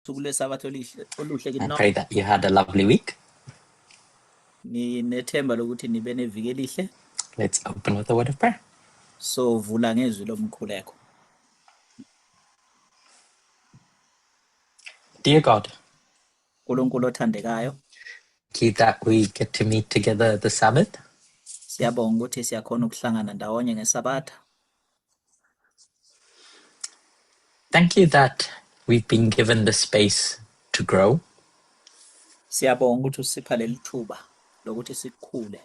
Usuku lweSabatha oluhle oluhle I kini pray nonke. that you had a lovely week. Nginethemba lokuthi nibe neviki elihle. Let's open with a word of prayer. Sovula ngezwi lomkhuleko. Dear God, uNkulunkulu othandekayo, thank you that we get to meet together the Sabbath. Siyabonga ukuthi siyakhona ukuhlangana ndawonye ngeSabatha. Thank you that we've been given the space to grow. Siyabonga ukuthi usipha leli thuba lokuthi sikhule.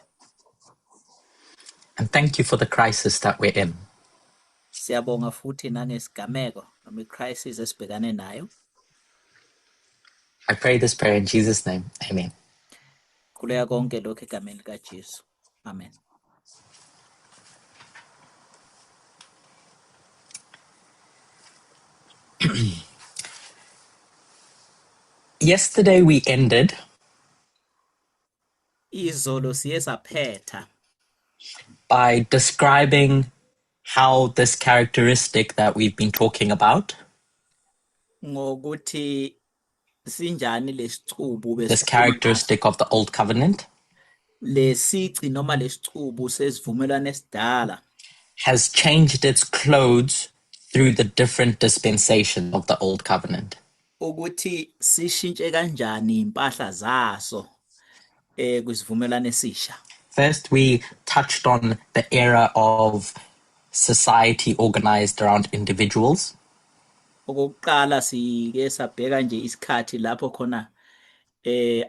And thank you for the crisis that we're in. Siyabonga futhi nangesigameko noma icrisis esibhekane nayo. I pray this prayer in Jesus' name. Amen. Khuleka konke lokhu egameni likaJesu. Amen. Yesterday we ended Izolo siye saphetha by describing how this characteristic that we've been talking about, ngokuthi sinjani lesicubu this besikhuluma ngaso, characteristic of the old covenant, lesici noma lesicubu sesivumelwano esidala, has changed its clothes through the different dispensations of the old covenant. Ukuthi sishintshe kanjani impahla zaso kwisivumelwano esisha. First, we touched on the era of society organized around individuals. Okokuqala sike sabheka nje isikhathi lapho khona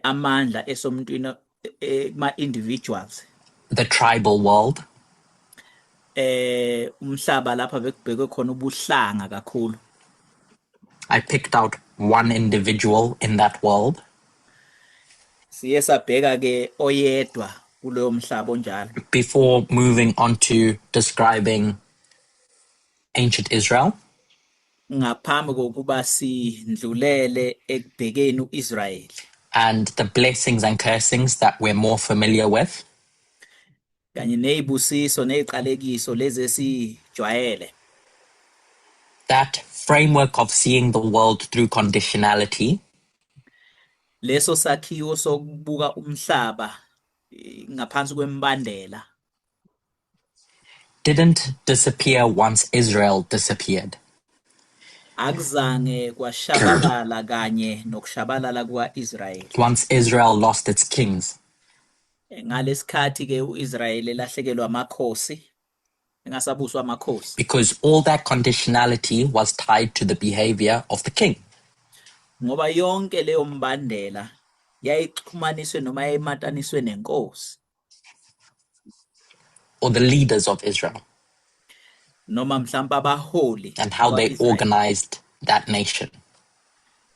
amandla esomuntwini kuma individuals, the tribal world, umhlaba lapha bekubhekwe khona ubuhlanga kakhulu. I picked out one individual in that world. Siye sabheka ke oyedwa kuloyo mhlaba onjalo. Before moving on to describing ancient Israel. Ngaphambi kokuba sindlulele ekubhekeni uIsrayeli. And the blessings and cursings that we're more familiar with. Kanye nezibusiso neziqalekiso lezi esijwayele. That framework of seeing the world through conditionality. Leso sakhiwo sokubuka umhlaba ngaphansi kwembandela didn't disappear once Israel disappeared. Akuzange kwashabalala kanye nokushabalala kukaIsrayeli. Once Israel lost its kings. Ngalesikhathi ke uIsrayeli elahlekelwa amakhosi, engasabuswa amakhosi. Because all that conditionality was tied to the behavior of the king. Ngoba yonke leyo mbandela yayixhumaniswe noma yayimataniswe nenkosi. Or the leaders of Israel. Noma mhlawumbe abaholi And how they bakwa-Israyeli. Organized that nation.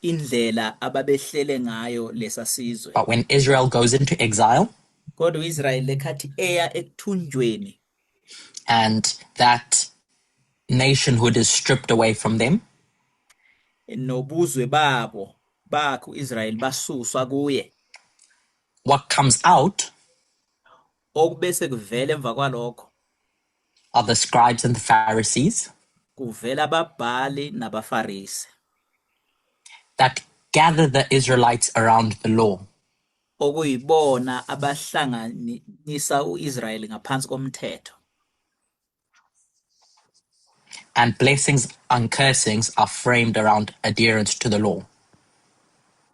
Indlela ababehlele ngayo lesa sizwe. But when Israel goes into exile, Kodwa uIsrayeli lekhathi eya ekuthunjweni, and that nationhood is stripped away from them, nobuzwe babo bakhe uIsrayeli basuswa kuye, what comes out okubese kuvela emva kwalokho are the scribes and the Pharisees kuvela ababhali nabaFarisi that gather the Israelites around the law. Okuyibona abahlanganisa uIsrayeli ngaphansi komthetho. And blessings and cursings are framed around adherence to the law.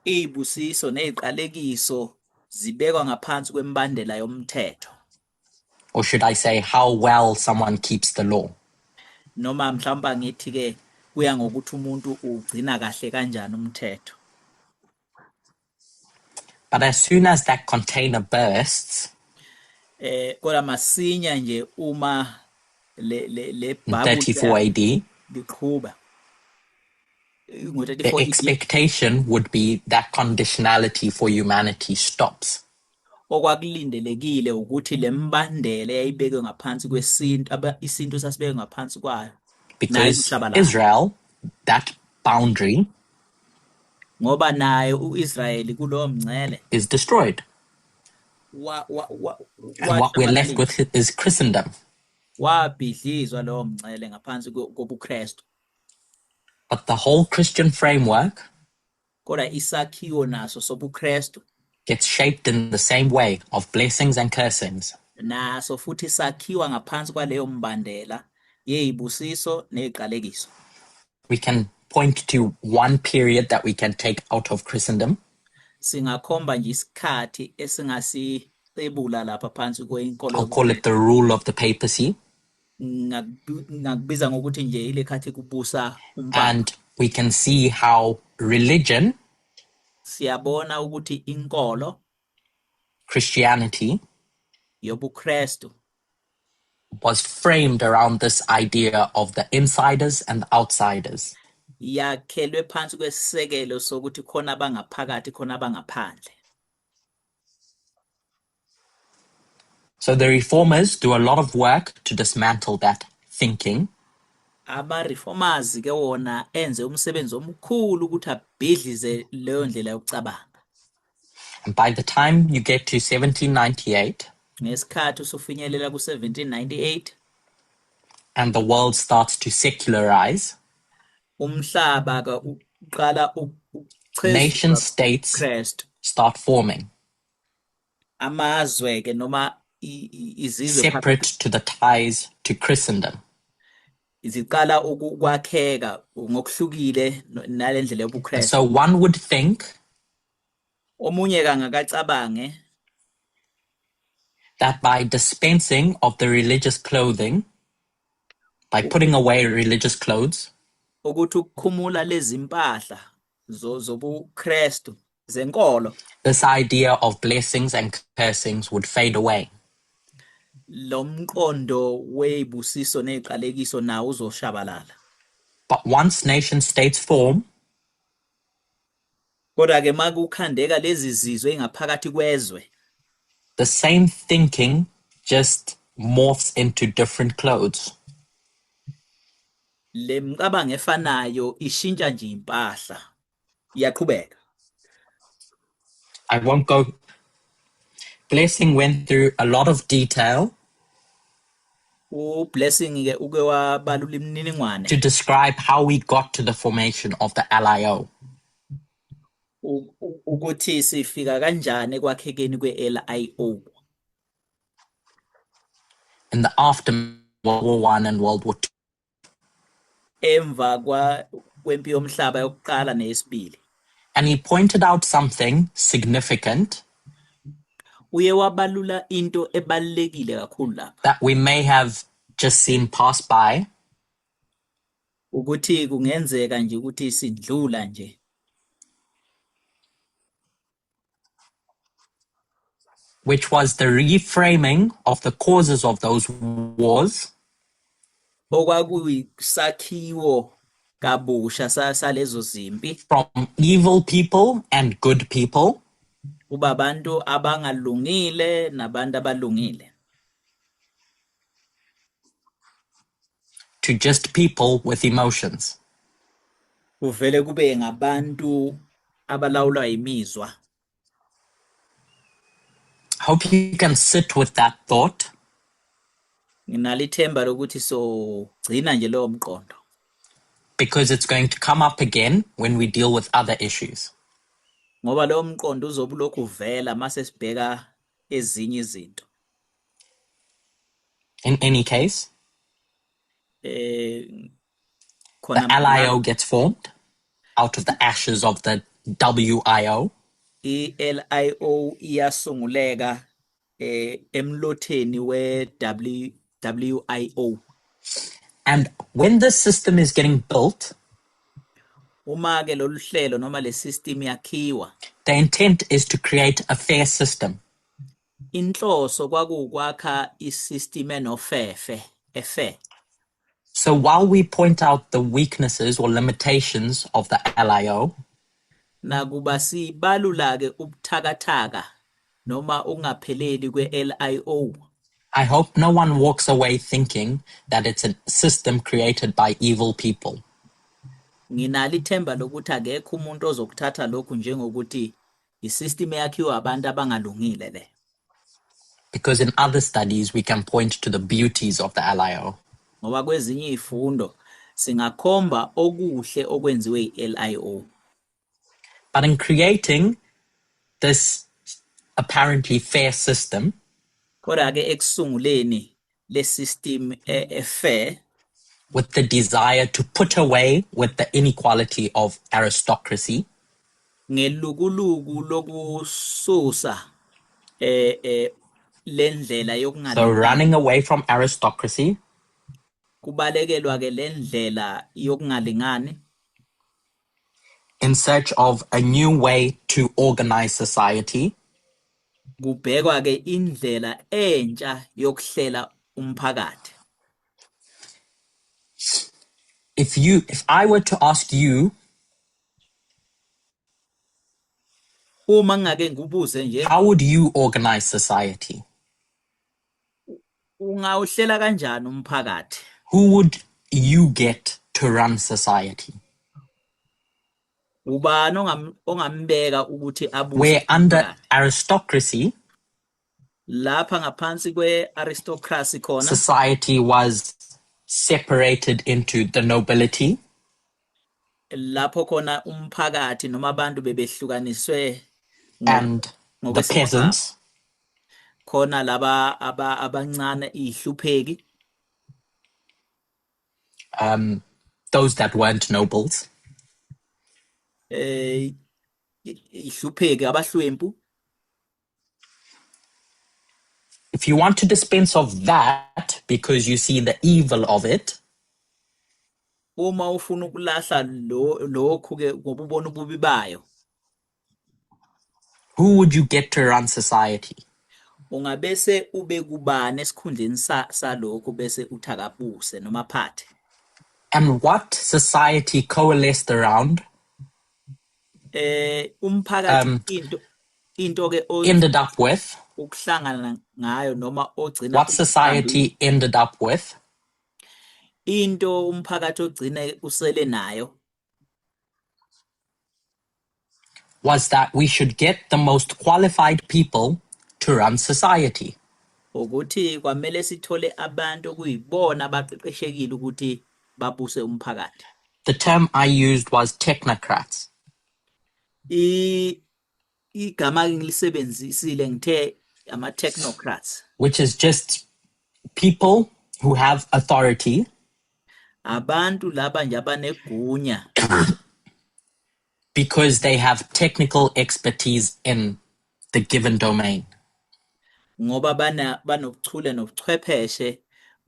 Izibusiso neziqalekiso zibekwa ngaphansi kwembandela yomthetho. Or should I say, how well someone keeps the law. Noma mhlawumbe ngithi ke kuya ngokuthi umuntu ugcina kahle kanjani umthetho. But as soon as that container bursts, Kodwa masinya nje uma le in bubble 34 AD, liqhuba the ngo-34 AD, expectation would be that conditionality for humanity stops. Okwakulindelekile ukuthi lembandela eyayibekwe ngaphansi kwesintu isintu sasibekwe ngaphansi kwayo nayo Because izoshabalala. Israel, that boundary, Ngoba naye uIsrayeli kulowo mngcele is destroyed. And what we're left washabalaliswa. With is Christendom. Wabhidlizwa lowo mngcele ngaphansi kobuKristu. But the whole Christian framework Kodwa isakhiwo naso sobuKristu gets shaped in the same way of blessings and cursings. Naso futhi sakhiwa ngaphansi kwaleyo mbandela yezibusiso neziqalekiso. We can point to one period that we can take out of Christendom. Singakhomba nje isikhathi esingasicebula lapha phansi kwenkolo I'll call it yobuKristu. The rule of the papacy. Ngakubiza ngokuthi nje ile khathi kubusa umpapa. And we can see how religion, Siyabona ukuthi inkolo Christianity, yobuKristu was framed around this idea of the insiders and the outsiders. Yakhelwe phansi kwesisekelo sokuthi khona abangaphakathi khona abangaphandle. So the reformers do a lot of work to dismantle that thinking. Ama-reformers ke wona enze umsebenzi omkhulu ukuthi abhidlize leyo ndlela yokucabanga. And by the time you get to 1798, Ngesikhathi usufinyelela ku-1798, and the world starts to secularize, umhlaba ke uqala nation ukuchezuka states kuKristu. Start forming, Amazwe ke noma izizwe phakathi separate to the ties to Christendom. Ziqala ukwakheka ngokuhlukile nalendlela And yobuKristu. so one would think Omunye kangakacabange that by dispensing of the religious clothing, by putting away religious clothes, ukuthi ukukhumula lezi impahla zobuKristu zenkolo, this idea of blessings and cursings would fade away. Lo mqondo wezibusiso neziqalekiso nawo uzoshabalala. But once nation states form, Kodwa ke makukhandeka lezi zizwe engaphakathi kwezwe, the same thinking just morphs into different clothes. Le mcabango efanayo ishintsha nje impahla iyaqhubeka. I won't go. Blessing went through a lot of detail uBlessing ke uke wabalula imininingwane to describe how we got to the formation of the LIO. Ukuthi sifika kanjani ekwakhekeni kwe-LIO. In the aftermath of World War I and World War II. Emva kwa kwempi yomhlaba yokuqala neyesibili. And he pointed out something significant Uye wabalula into ebalulekile kakhulu lapha that we may have just seen pass by, ukuthi kungenzeka nje ukuthi sidlula nje, which was the reframing of the causes of those wars okwakuyisakhiwo kabusha salezo zimpi from evil people and good people kuba abantu abangalungile nabantu abalungile to just people with emotions. Kuvele kube ngabantu abalawulwa imizwa. Hope you can sit with that thought Nginalo ithemba lokuthi sogcina nje lowo mqondo because it's going to come up again when we deal with other issues. Ngoba lowo mqondo uzobe ulokhu uvela mase sibheka ezinye izinto. In any case, Eh the khona LIO gets formed out of the ashes of the WIO. I-LIO iyasunguleka emlotheni we-WIO. And when this system is getting built, Uma ke lolu hlelo noma le system yakhiwa, the intent is to create a fair system. Inhloso kwakuwukwakha isystem enofefe, efair. So while we point out the weaknesses or limitations of the LIO, Nakuba sibalula ke ubuthakathaka noma ukungapheleli kwe-LIO, I hope no one walks away thinking that it's a system created by evil people. Nginalo ithemba lokuthi akekho umuntu ozokuthatha lokhu njengokuthi isystem eyakhiwa abantu abangalungile le. Because in other studies, we can point to the beauties of the LIO. Ngoba kwezinye izifundo singakhomba okuhle okwenziwe i-LIO. But in creating this apparently fair system, Kodwa-ke ekusunguleni le system e-fair, with the desire to put away with the inequality of aristocracy, ngelukuluku lokususa lendlela so yokungalingani, running away from aristocracy kubalekelwa ke lendlela yokungalingani in search of a new way to organize society, kubhekwa ke indlela entsha yokuhlela umphakathi. If I were to ask you, uma ngake ngikubuze nje, how would you organize society? Ungawuhlela kanjani umphakathi? Who would you get to run society? Ubani ongambeka ukuthi abuse Where under umphakathi? aristocracy, Lapha ngaphansi kwe-aristocracy khona, society was separated into the nobility, lapho khona umphakathi noma abantu bebehlukaniswe and the ngokwesimo sabo. peasants, Khona laba abancane, ihlupheki, those that weren't nobles, ihlupheki, abahlwempu. If you want to dispense of that because you see the evil of it, uma ufuna ukulahla lokhu ke ngoba ubona ububi bayo, who would you get to run society? Ungabese ube kubani esikhundleni salokhu bese uthi akabuse noma aphathe? And what society coalesced around, Umphakathi into ke ended up with, ukuhlangana ngayo noma ogcina what society ended up with, into umphakathi ogcine usele nayo, was that we should get the most qualified people to run society. Ukuthi kwamele sithole abantu okuyibona abaqeqeshekile ukuthi babuse umphakathi. The term I used was technocrats. Igama engilisebenzisile ngithe ama technocrats, which is just people who have authority, abantu laba nje abanegunya, because they have technical expertise in the given domain. Ngoba banobuchule nobuchwepheshe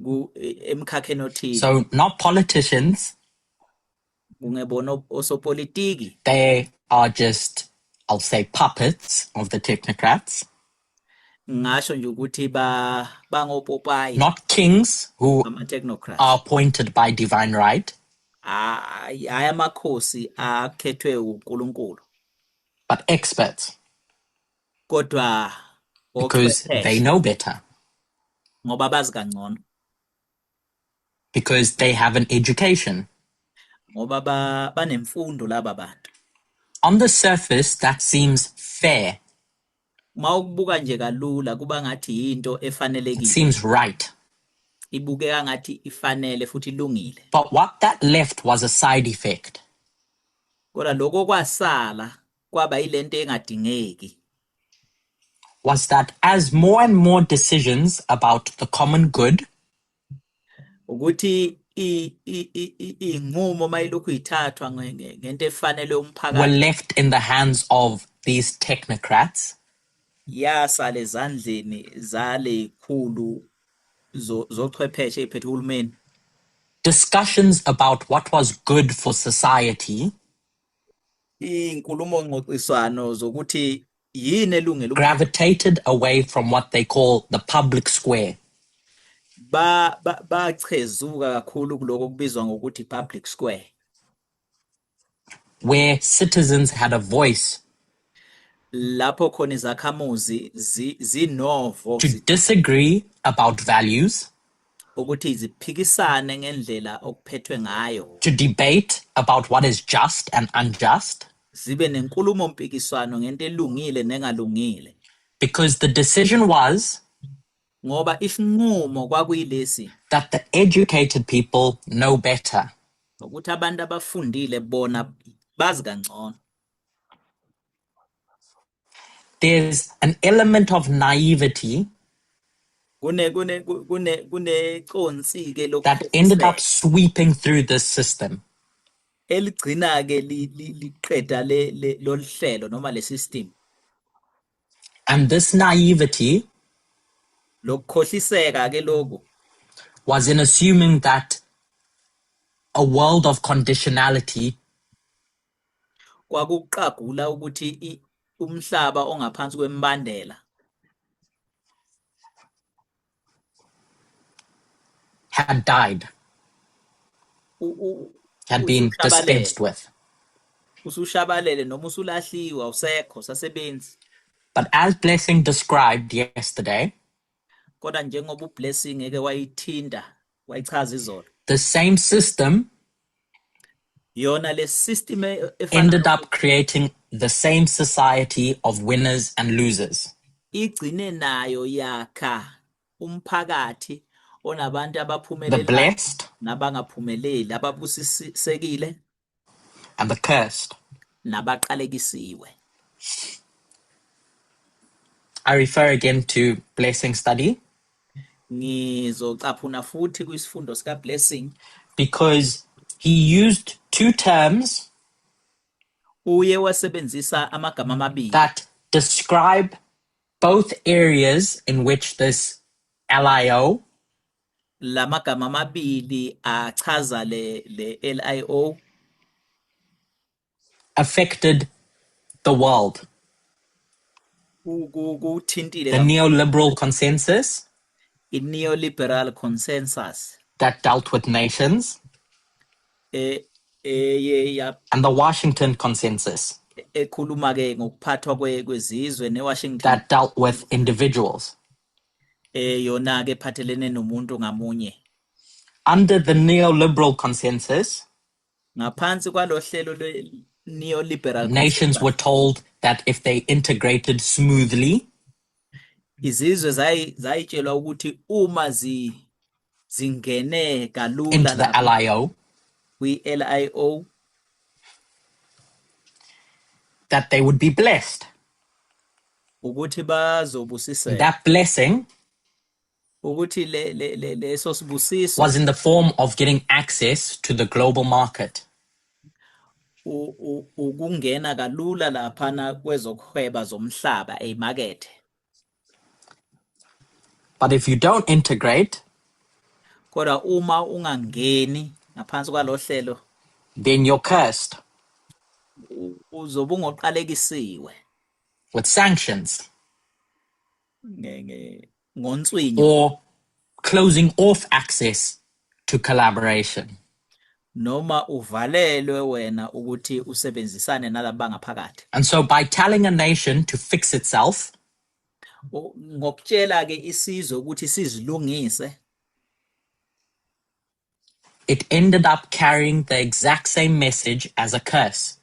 emkhakheni othile. So not politicians. Kungebona osopolitiki. They are just, I'll say, puppets of the technocrats. Ngasho nje ukuthi bangopopayi. Not kings who Ama technocrats. are appointed by divine right. Hayi amakhosi akhethwe uNkulunkulu. But experts. Kodwa Because they ochwepheshe. know better. Ngoba bazi kangcono. Because they have an education. Ngoba banemfundo laba bantu. On the surface, that seems fair. Mawukubuka nje kalula kuba ngathi into efanelekile. It seems right. Ibukeka ngathi ifanele futhi ilungile. But what that left was a side effect. Kodwa lokho kwasala kwaba yilento engadingeki. Was that as more and more decisions about the common good ukuthi inqumo mayilokhu ithathwa ngento efanele umphakathi were left in the hands of these technocrats, yasala ezandleni zalekhulu zochwepheshe ephethe uhulumeni, discussions about what was good for society inkulumo ngxoxiswano zokuthi yini elungele gravitated away from what they call the public square. Bachezuka kakhulu kuloko okubizwa ngokuthi public square, where citizens had a voice lapho khona izakhamuzi zinovo to disagree about values, ukuthi ziphikisane ngendlela okuphethwe ngayo, to debate about what is just and unjust, zibe nenkulumo mpikiswano ngento elungile nengalungile, because the decision was ngoba isinqumo kwakuyilesi that the educated people know better, ukuthi abantu abafundile bona bazi kangcono. There's an element of naivety Kune kune kune kuneconsi ke that ended up lokukhohliseka sweeping through this system. Eligcina ke liqeda le loluhlelo noma le system. And this naivety Lokukhohliseka ke lokhu was in assuming that a world of conditionality kwakuqagula ukuthi umhlaba ongaphansi kwembandela had died, had been dispensed with. Usushabalele noma usulahliwe, awusekho, sasebenzi. But as Blessing described yesterday, Kodwa njengoba uBlessing eke wayithinta, wayichaza izolo, the same system yona le system efana ended up creating the same society of winners and losers. Igcine nayo yakha umphakathi onabantu The abaphumelelayo blessed nabangaphumeleli, ababusisekile and the cursed. Nabaqalekisiwe. I refer again to Blessing study Ngizocaphuna futhi kwisifundo sika Blessing because he used two terms uye wasebenzisa amagama amabili that describe both areas in which this LIO lamagama amabili achaza le LIO affected the world. Kuthintile The kakhulu neoliberal consensus i-neoliberal consensus that dealt with nations eye ya and the Washington consensus ekhuluma ke ngokuphathwa kwezizwe neWashington that dealt with individuals. Yona ke ephathelene nomuntu ngamunye. Under the neoliberal consensus, Ngaphansi kwalohlelo lwe neoliberal nations consensus were told that if they integrated smoothly, izizwe zayitshelwa ukuthi uma zingene kalula into the lapha LIO, kwi-LIO that they would be blessed. Ukuthi bazobusiseka. That blessing Ukuthi le leso sibusiso was in the form of getting access to the global market. Ukungena kalula laphana kwezokuhweba zomhlaba eyimakethe. But if you don't integrate, Kodwa uma ungangeni ngaphansi kwalohlelo, then you're cursed uzobe ungoqalekisiwe with sanctions ngonswinyo or closing off access to collaboration. Noma uvalelwe wena ukuthi usebenzisane nalaba bangaphakathi. And so by telling a nation to fix itself, Ngokutshela ke isizwe ukuthi sizilungise, it ended up carrying the exact same message as a curse.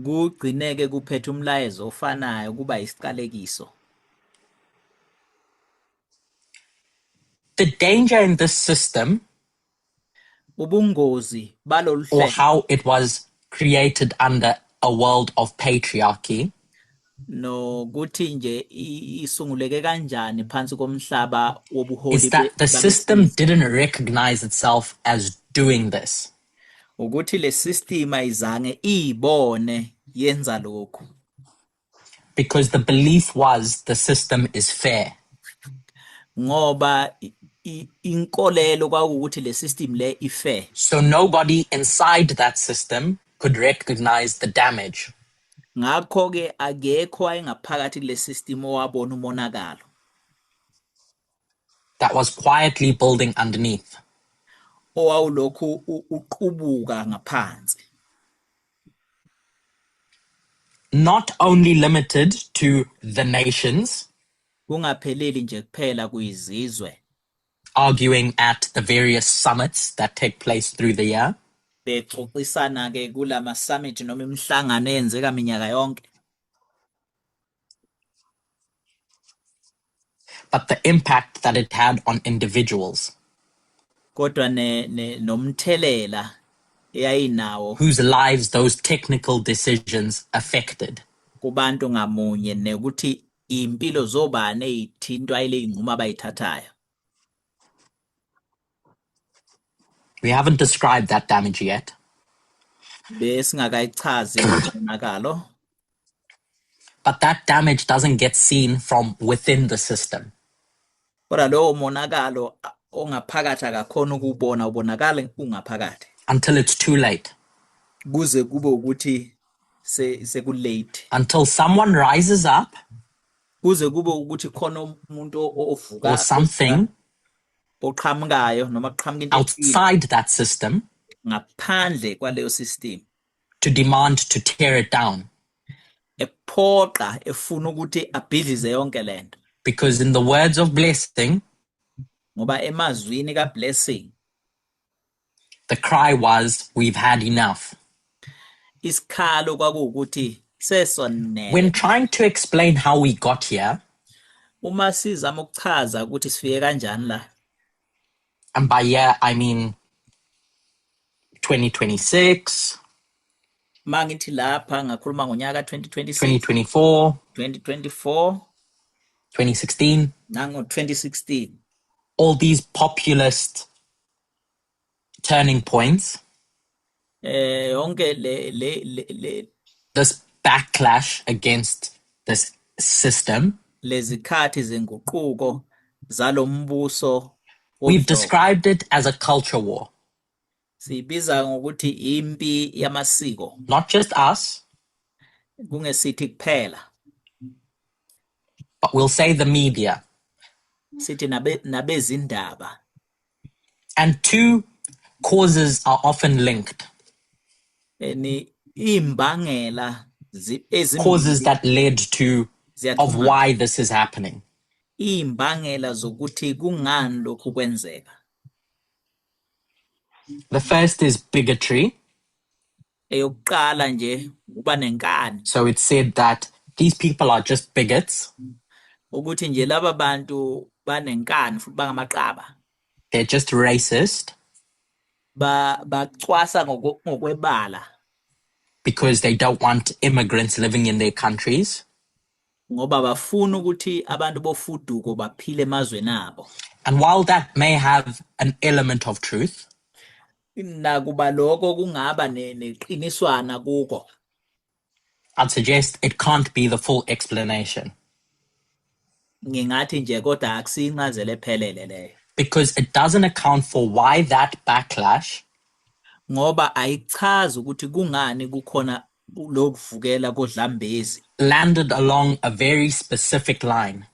Kugcineke kuphethe umlayezo ofanayo kuba isiqalekiso. The danger in this system, Ubungozi balolu or hlelo, how it was created under a world of patriarchy, nokuthi nje isunguleke kanjani phansi komhlaba wobuholi is that the system babesilisa, didn't recognize itself as doing this. Ukuthi le system ayizange ibone yenza lokhu. Because the belief was the system is fair. Ngoba inkolelo kwakuwukuthi le system le ifair. So nobody inside that system could recognize the damage. Ngakho ke akekho wayengaphakathi kule system owabona umonakalo that was quietly building underneath. Owawulokhu uqubuka ngaphansi. Not only limited to the nations Kungapheleli nje kuphela kuyizizwe arguing at the various summits that take place through the year, bexoxisana ke kulama summit noma imihlangano eyenzeka minyaka yonke, but the impact that it had on individuals kodwa ne, ne nomthelela eyayinawo whose lives those technical decisions affected. Kubantu ngamunye nekuthi impilo zobani ey'thintwa ile y'nqumo abayithathayo. We haven't described that damage yet. Besingakayichazi lo monakalo. But that damage doesn't get seen from within the system. Kodwa lowo monakalo ongaphakathi akakhona ukuwubona, ubonakala ungaphakathi. Until it's too late. Kuze kube ukuthi seku-late. Until someone rises up Kuze kube ukuthi khona umuntu ovuka or something oqhamukayo noma kuqhamuka into ethile outside that system ngaphandle kwaleyo system to demand to tear it down. Ephoqa efuna ukuthi abhidlize yonke lento. Because in the words of Blessing, Ngoba emazwini kaBlessing, the cry was, "We've had enough." Isikhalo kwakuwukuthi sesonele. When trying to explain how we got here, Uma sizama ukuchaza ukuthi sifike kanjani la, and by here I mean 2026, mangithi lapha ngakhuluma ngonyaka 2026, 2024, 2024, 2016, nango 2016, all these populist turning points, yonke le this backlash against this system, lezikhathi zenguquko zalombuso we've wobudlova, described it as a culture war. Siyibiza ngokuthi impi yamasiko. Not just us, Kungesithi kuphela, but we'll say the media. Sithi nabezindaba. And two causes are often linked. Ni imbangela Causes ezimbili that led to of ziyaxhumana. Why this is happening. Imbangela zokuthi kungani lokhu kwenzeka. The first is bigotry. Eyokuqala nje uba nenkani. So it's said that these people are just bigots. Ukuthi nje laba bantu banenkani futhi bangamaqaba. They're just racist Ba bacwasa ngokwebala because they don't want immigrants living in their countries. Ngoba bafuna ukuthi abantu bofuduko baphile emazweni abo. And while that may have an element of truth, Nakuba lokho kungaba neqiniswana kuko, I'd suggest it can't be the full explanation ngingathi nje kodwa akusiyo incazelo ephelele leyo because it doesn't account for why that backlash ngoba ayichazi ukuthi kungani kukhona lokuvukela kodlambezi landed along a very specific line.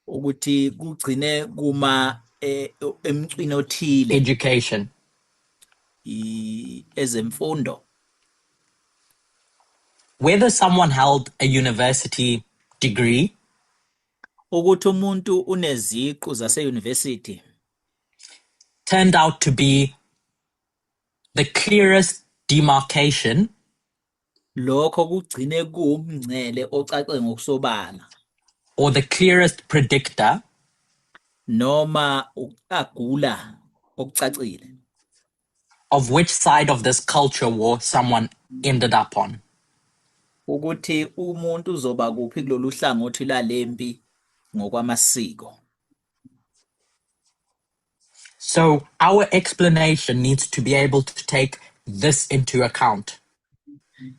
Ukuthi kugcine kuma emcwini othile. Education. Ezemfundo. Whether someone held a university degree Ukuthi umuntu uneziqu zase-university turned out to be the clearest demarcation lokho kugcine kuwumngcele ocace ngokusobala or the clearest predictor noma ukuqagula okucacile of which side of this culture war someone ended up on. Ukuthi umuntu uzoba kuphi kulolu hlangothi lalempi ngokwamasiko. So our explanation needs to be able to take this into account.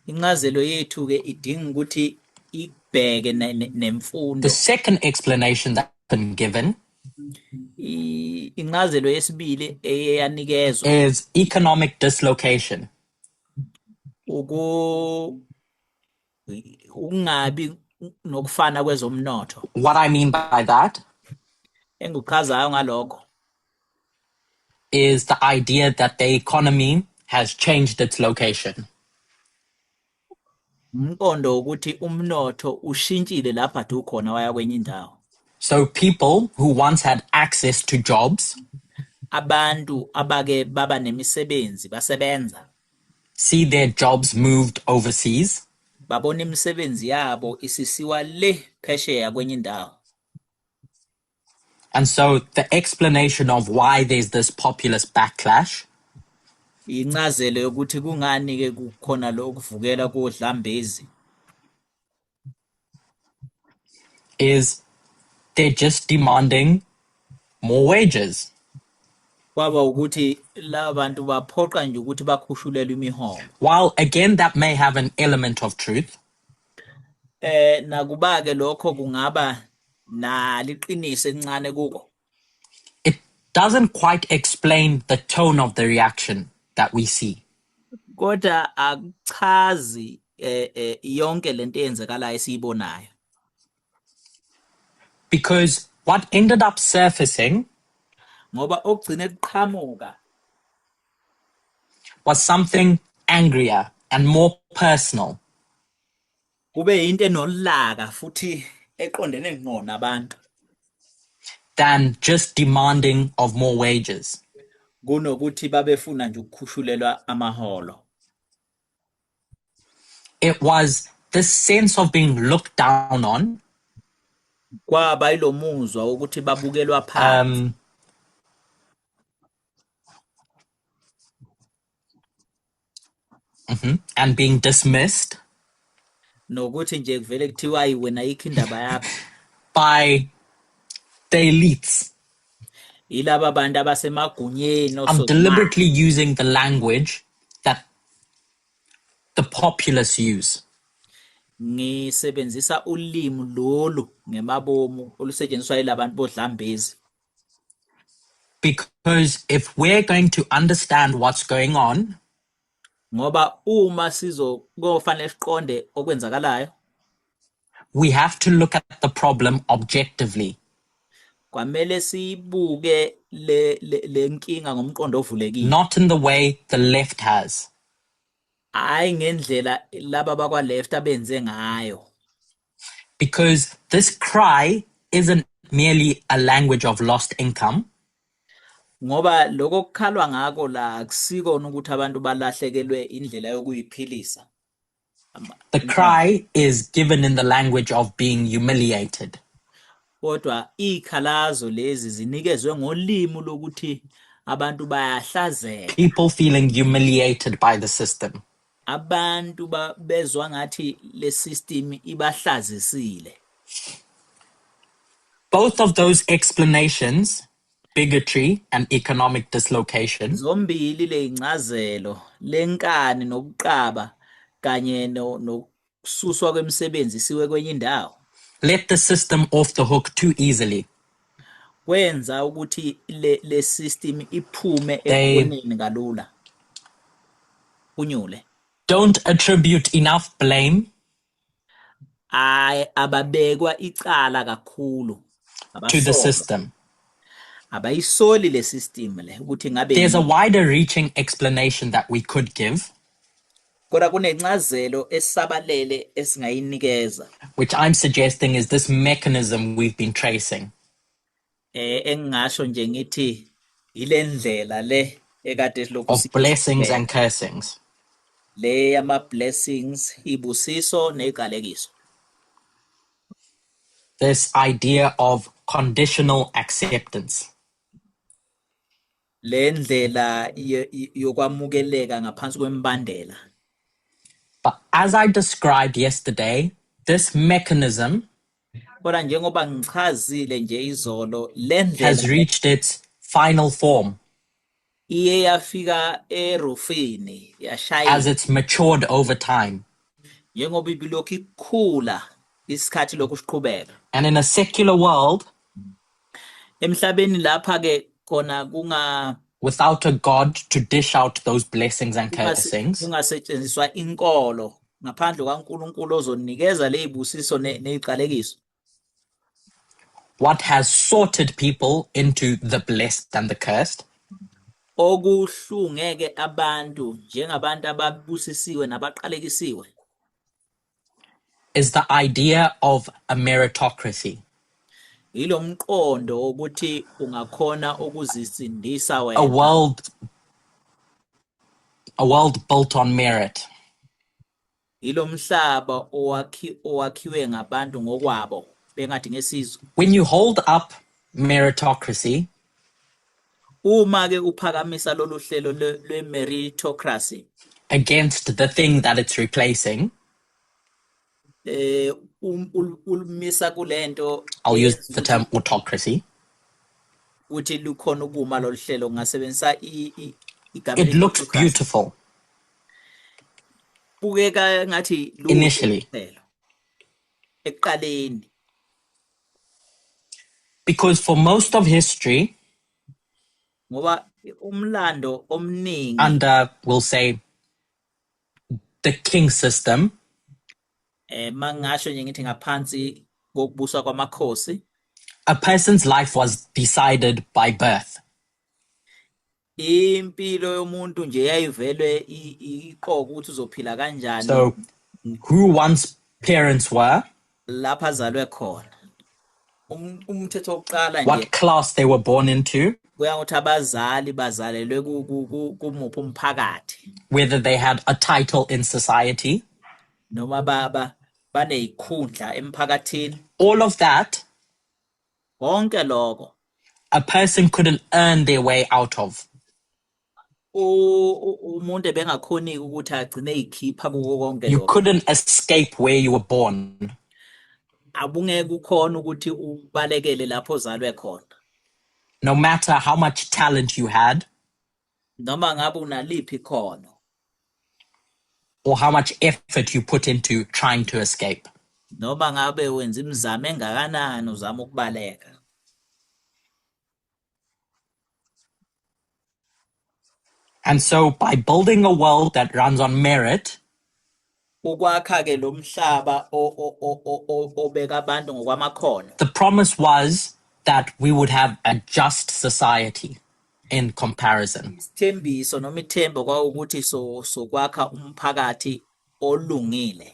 Incazelo yethu ke idinga ukuthi ibheke The nemfundo. Second explanation that's been given Incazelo yesibili eyanikezwa is economic dislocation. Ukungabi nokufana kwezomnotho. What I mean by that Engikuchazayo ngalokho is the idea that the economy has changed its location. Umqondo ukuthi umnotho ushintshile lapha ade ukhona waya kwenye indawo. So people who once had access to jobs Abantu abake baba nemisebenzi basebenza see their jobs moved overseas. Babona imisebenzi yabo isisiwa le phesheya kwenye indawo. And so the explanation of why there's this populist backlash Incazelo yokuthi kungani ke kukhona lokuvukela kodlambezi is they're just demanding more wages. Kwaba ukuthi laba bantu baphoqa nje ukuthi bakhushulelwe imiholo. While again, that may have an element of truth, Nakuba ke lokho kungaba naliqiniso elincane kuko, it doesn't quite explain the tone of the reaction that we see. Kodwa akuchazi yonke lento eyenzekalayo esiyibonayo. Because what ended up surfacing Ngoba okugcine kuqhamuka was something angrier and more personal. Kube into enolaka futhi eqondene ngqo nabantu than just demanding of more wages. Kunokuthi babefuna nje ukukhushulelwa amaholo. It was this sense of being looked down on, Kwaba yilomuzwa wokuthi babukelwa phansi, and being dismissed nokuthi nje kuvele kuthiwa ayi wena ayikho indaba yakho by the elites. Yilaba bantu abasemagunyeni I'm osozimali. Deliberately using the language that the populace use. Ngisebenzisa ulimi lolu ngemabomu olusetshenziswa yilabantu bodlambezi. Because if we're going to understand what's going on, Ngoba uma sizo kofanele siqonde okwenzakalayo, we have to look at the problem objectively, kwamele sibuke le nkinga ngomqondo ovulekile, not in the way the left has. Hayi ngendlela laba bakwa left abenze ngayo. Because this cry isn't merely a language of lost income. Ngoba lokho kukhalwa ngako la akusikona ukuthi abantu balahlekelwe indlela yokuyiphilisa. The cry is given in the language of being humiliated. Kodwa ikhalazo lezi zinikezwe ngolimi lokuthi abantu bayahlazeka. People feeling humiliated by the system. Abantu bezwa ngathi le system ibahlazisile. Both of those explanations, bigotry and economic dislocation, Zombili lezincazelo lenkani nobuqaba kanye nokususwa kwemisebenzi siwe kwenye indawo, let the system off the hook too easily. Kwenza ukuthi le system iphume They ekhoneni kalula. Punyule. don't attribute enough blame Ay ababekwa icala kakhulu. to the Abasolwa. system. Abayisoli le system le ukuthi ngabe There's a yini. Wider reaching explanation that we could give, Kodwa kunencazelo esabalele esingayinikeza, which I'm suggesting is this mechanism we've been tracing. Engingasho nje ngithi ile ndlela le ekade silokhu Of blessings siyibheka. And cursings. Le yama blessings, ibusiso neziqalekiso. This idea of conditional acceptance. Le ndlela yokwamukeleka ngaphansi kwembandela. But as I described yesterday, this mechanism Kodwa njengoba ngichazile nje izolo le ndlela has reached its final form iye yafika erufini yashayina as it's matured over time. Njengoba ibilokhu ikhula isikhathi lokhu siqhubeka. And in a secular world, Emhlabeni lapha ke khona kunga without a God to dish out those blessings and cursings, kungasetshenziswa inkolo ngaphandle kwaNkulunkulu ozonikeza lezibusiso neziqalekiso, what has sorted people into the blessed and the cursed okuhlungeke abantu njengabantu ababusisiwe nabaqalekisiwe is the idea of a meritocracy, yilo mqondo wokuthi ungakhona ukuzisindisa a wena, world built on merit. Yilo mhlaba owakhiwe ngabantu ngokwabo bengathi ngesizo. When you hold up meritocracy Uma ke uphakamisa lolu hlelo lwe meritocracy against the thing that it's replacing, Eh ulumisa kulento I'll use eyenza the term ukuthi autocracy. ukuthi lukhona ukuma lolu hlelo ngasebenzisa igama It elithi looks autocracy. beautiful Bukeka ngathi luhle initially hlelo ekuqaleni because for most of history, ngoba umlando omningi under, we'll say, the king system, mangasho nje ngithi ngaphansi kokubuswa kwamakhosi, a person's life was decided by birth. Impilo yomuntu nje yayivelwe iqoka ukuthi uzophila kanjani. So who one's parents were, lapha azalwe khona. Umthetho wokuqala nje, what class they were born into, kuya ngokuthi abazali bazalelwe kumuphi umphakathi, whether they had a title in society, noma baba banezikhundla emphakathini. All of that, konke lokho a person couldn't earn their way out of. Umuntu ebengakhoni ukuthi agcine ezikhipha kuko konke You lokho. Couldn't escape where you were born. Abungeke ukhona ukuthi ubalekele lapho ozalwe khona. No matter how much talent you had, noma ngabe unaliphi ikhono, or how much effort you put into trying to escape. Noma ngabe wenza imizamo engakanani uzama ukubaleka. And so by building a world that runs on merit, ukwakha ke lo mhlaba obeka abantu ngokwamakhono, the promise was that we would have a just society in comparison. Isithembiso noma ithemba kwawukuthi sokwakha umphakathi olungile,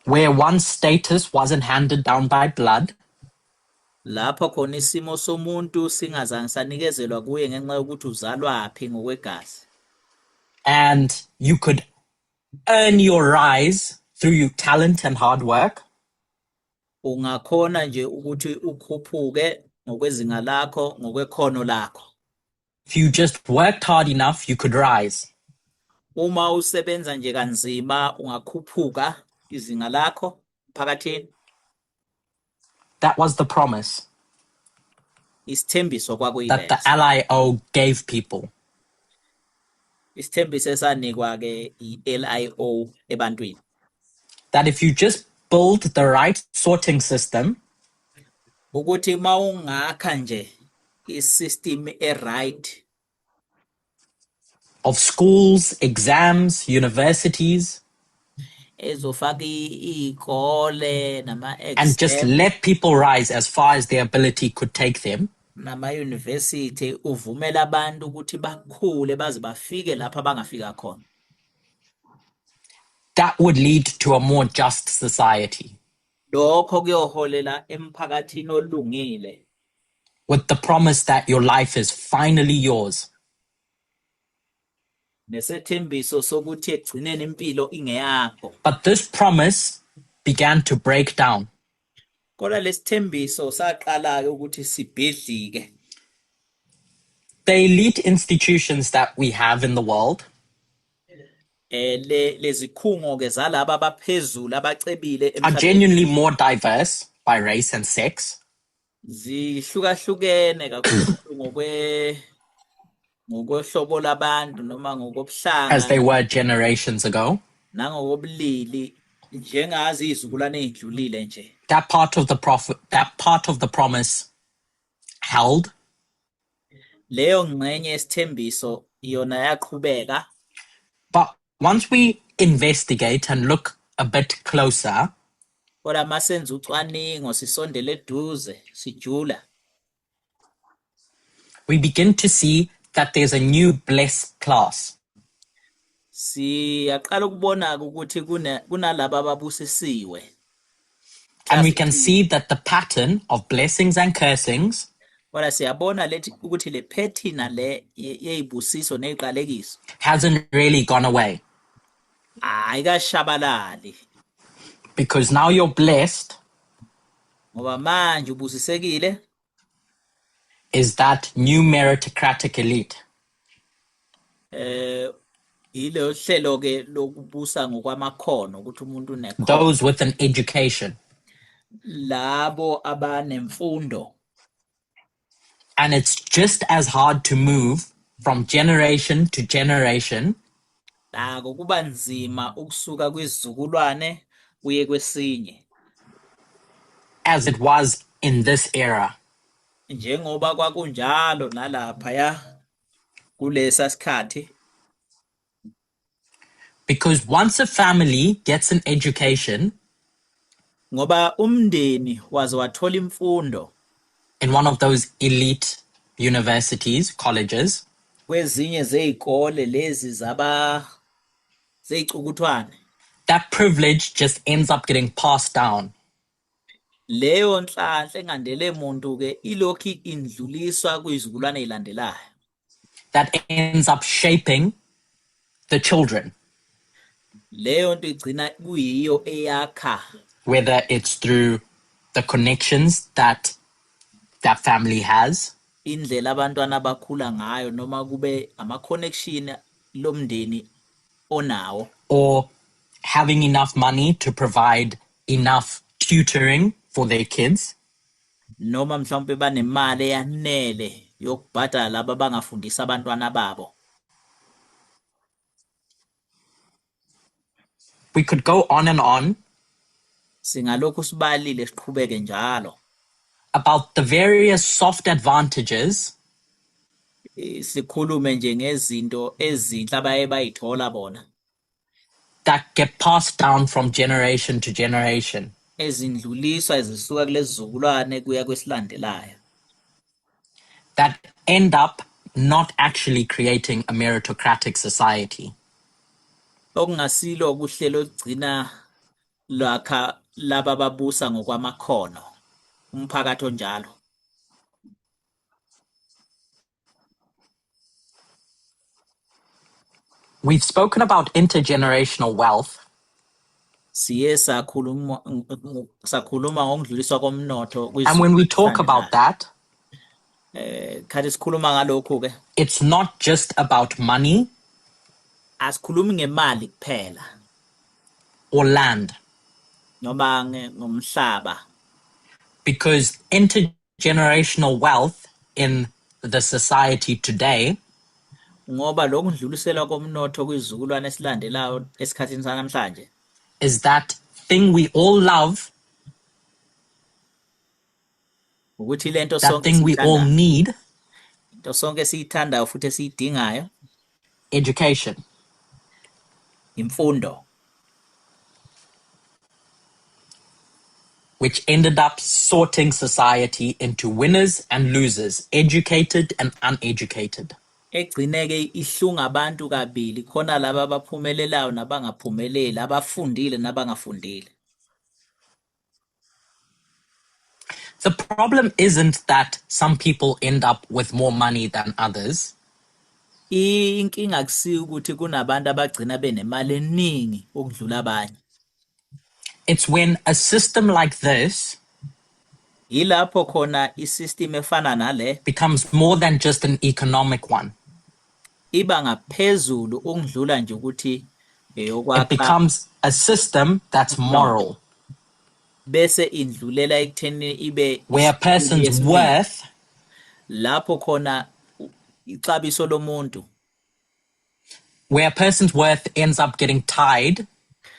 where one's status wasn't handed down by blood, lapho khona isimo somuntu singazange sanikezelwa kuye ngenxa yokuthi uzalwaphi ngokwegazi, and you could earn your rise through your talent and hard work. Ungakhona nje ukuthi ukhuphuke ngokwezinga lakho ngokwekhono lakho. If you just worked hard enough, you could rise. Uma usebenza nje kanzima ungakhuphuka izinga lakho emphakathini. That was the promise Isithembiso that the kwakuyileso. LIO gave people. Isithembiso esanikwa ke i-LIO ebantwini. That if you just build the right sorting system, ukuthi mawungakha nje isystem e-right of schools, exams, universities, ezofaka iy'kole nama and just exam let people rise as far as their ability could take them, nama university, uvumela abantu ukuthi bakhule baze bafike lapha abangafika khona, that would lead to a more just society. Lokho kuyoholela emphakathini olungile, with the promise that your life is finally yours. Nesethembiso sokuthi ekugcineni impilo ingeyakho. But this promise began to break down. Kodwa lesithembiso saqala ke ukuthi sibhidlike. The elite institutions that we have in the world Le lezikhungo ke zalaba abaphezulu abacebile are emhlabeni genuinely more diverse by race and sex zihlukahlukene kakhulu ngokwehlobo labantu noma ngokobuhlanga as they were generations ago. Nangokobulili njengazi izizukulwane ezidlulile nje. That part of the promise held. Leyo ngxenye yesithembiso yona yaqhubeka. But once we investigate and look a bit closer, kodwa masenza ucwaningo sisondele eduze sijula, we begin to see that there's a new blessed class. Siyaqala ukubona ukuthi kunalaba ababusisiwe. And we Class can ethile. See that the pattern of blessings and cursings kodwa siyabona lethi ukuthi le phethina le yeyibusiso neziqalekiso hasn't really gone away. Ayikashabalali. Because now you're blessed ngoba manje ubusisekile is that new meritocratic elite. Ilo hlelo ke lokubusa ngokwamakhono ukuthi umuntu unekhono. Those with an education. Labo abanemfundo. And it's just as hard to move from generation to generation. Nako kuba nzima ukusuka kwisizukulwane kuye kwesinye. As it was in this era. Njengoba kwakunjalo nalaphaya kulesa sikhathi. Because once a family gets an education, ngoba umndeni waze wathola imfundo in one of those elite universities, colleges, kwezinye zezikole lezi zaba zezicukuthwane, that privilege just ends up getting passed down. Leyo nhlanhla engandele muntu ke ilokhu indluliswa kwizizukulwane ezilandelayo. That ends up shaping the children. Leyo nto igcina kuyiyo eyakha. Whether it's through the connections that that family has. Indlela abantwana abakhula ngayo noma kube ama connection lomndeni onawo. Or having enough money to provide enough tutoring for their kids. Noma mhlawumbe banemali eyanele yokubhadala laba abangafundisa abantwana babo. We could go on and on. Singalokhu sibalile siqhubeke njalo. About the various soft advantages. Sikhulume nje ngezinto ezinhle abaye bayithola bona. That get passed down from generation to generation. Ezindluliswa ezisuka kulezizukulwane kuya kwesilandelayo. That end up not actually creating a meritocratic society. Okungasilo kuhlelo olugcina lwakha laba ababusa ngokwamakhono umphakathi onjalo. We've spoken about intergenerational wealth. Siye sakhuluma ngokudluliswa komnotho. And when we talk about that, khathi sikhuluma ngalokho ke, it's not just about money. Asikhulumi ngemali kuphela. Or land. Noma ngomhlaba. Because intergenerational wealth in the society today, ngoba lokudluliselwa komnotho kwizizukulwane esilandelayo esikhathini sanamhlanje, is that thing we all love, ukuthi lento that sonke thing we all esiyithandayo, need, into sonke esiyithandayo futhi esiyidingayo, education, imfundo, which ended up sorting society into winners and losers, educated and uneducated. Egcineke ihlunga abantu kabili, khona laba abaphumelelayo nabangaphumeleli, abafundile nabangafundile. The problem isn't that some people end up with more money than others. Inkinga akusiyo ukuthi kunabantu abagcina benemali eningi ukudlula abanye. It's when a system like this Yilapho khona isystem efana nale becomes more than just an economic one. Iba ngaphezulu ukudlula nje ukuthi eyokwakha. It becomes a system that's moral. Bese indlulela ekutheni ibe where a person's worth, lapho khona ixabiso lomuntu, where a person's worth ends up getting tied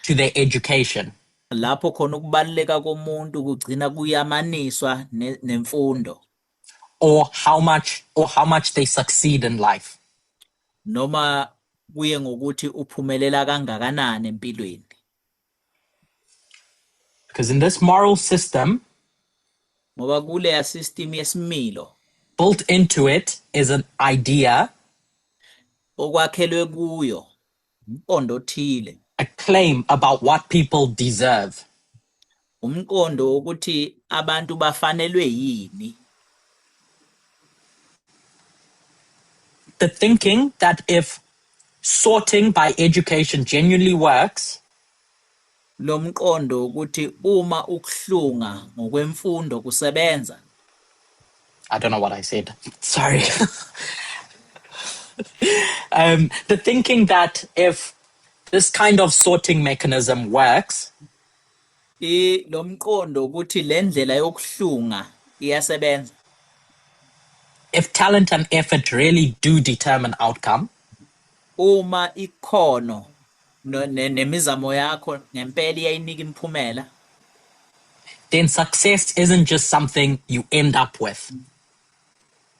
to their education. Lapho khona ukubaluleka komuntu kugcina kuyamaniswa nemfundo. Or how much they succeed in life. Noma kuye ngokuthi uphumelela kangakanani empilweni. Because in this moral system, ngoba kuleya system yesimilo, built into it is an idea, okwakhelwe kuyo umqondo othile, a claim about what people deserve. Umqondo wokuthi abantu bafanelwe yini. The thinking that if sorting by education genuinely works, lo mqondo ukuthi uma ukuhlunga ngokwemfundo kusebenza. I don't know what I said. Sorry. The thinking that if this kind of sorting mechanism works, Lo mqondo ukuthi le ndlela yokuhlunga iyasebenza, if talent and effort really do determine outcome, uma ikhono nemizamo yakho ngempela iyayinika imiphumela, then success isn't just something you end up with.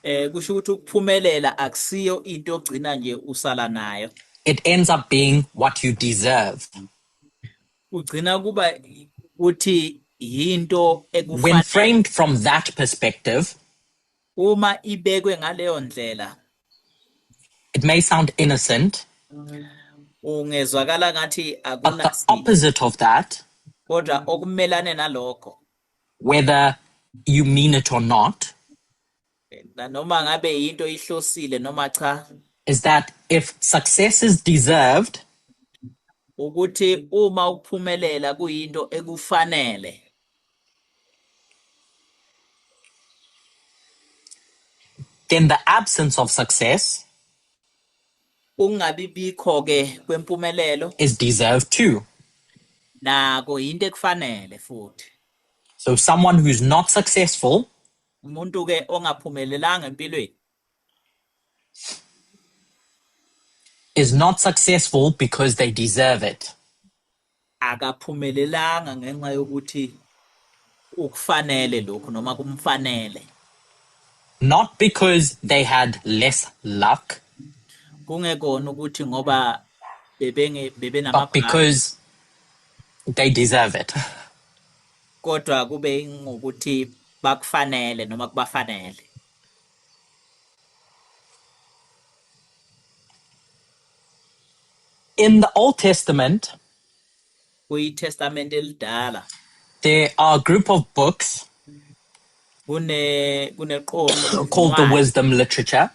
Kusho ukuthi ukuphumelela akusiyo into ogcina nje usala nayo. It ends up being what you deserve. Ugcina kuba ukuthi yinto When ekufanele. framed from that perspective, Uma ibekwe ngaleyo ndlela, it may sound innocent, ungezwakala ngathi but the akunasici, opposite of that, kodwa okumelane nalokho, whether you mean it or not, noma ngabe into ihlosile noma cha, is that if success is deserved, ukuthi uma ukuphumelela kuyinto ekufanele, then the absence of success ukungabi bikho ke kwempumelelo is deserved too. nako into ekufanele futhi. So someone who's not successful Umuntu ke ongaphumelelanga empilweni is not successful because they deserve it. Akaphumelelanga ngenxa yokuthi ukufanele lokhu noma kumfanele. Not because they had less luck, Kungekona ukuthi ngoba but bebenamabhadi, because they deserve it. Kodwa kube ngokuthi bakufanele noma kubafanele. In the Old Testament, KuyiTestament elidala, there are a group of books kuneqoqo called the lezincwadi. wisdom literature.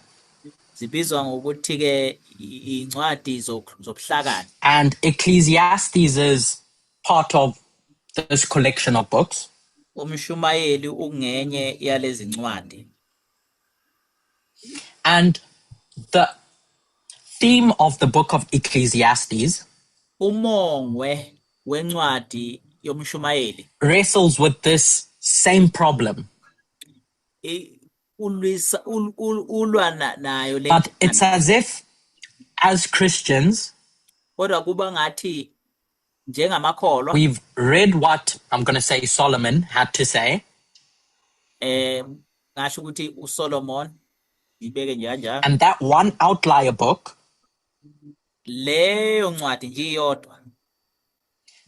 Zibizwa ngokuthi ke incwadi zobuhlakani. And Ecclesiastes is part of this collection of books. Umshumayeli ungenye yalezi ncwadi. And the theme of the book of Ecclesiastes Umongwe wencwadi yomshumayeli wrestles with this same problem. Ulwa nayo le But it's nkinga. as if as Christians, Kodwa kuba ngathi njengamakholwa, we've read what I'm going to say Solomon had to say. Ngasho ukuthi uSolomon ngibeke nje kanjalo. And that one outlier book leyo ncwadi nje iyodwa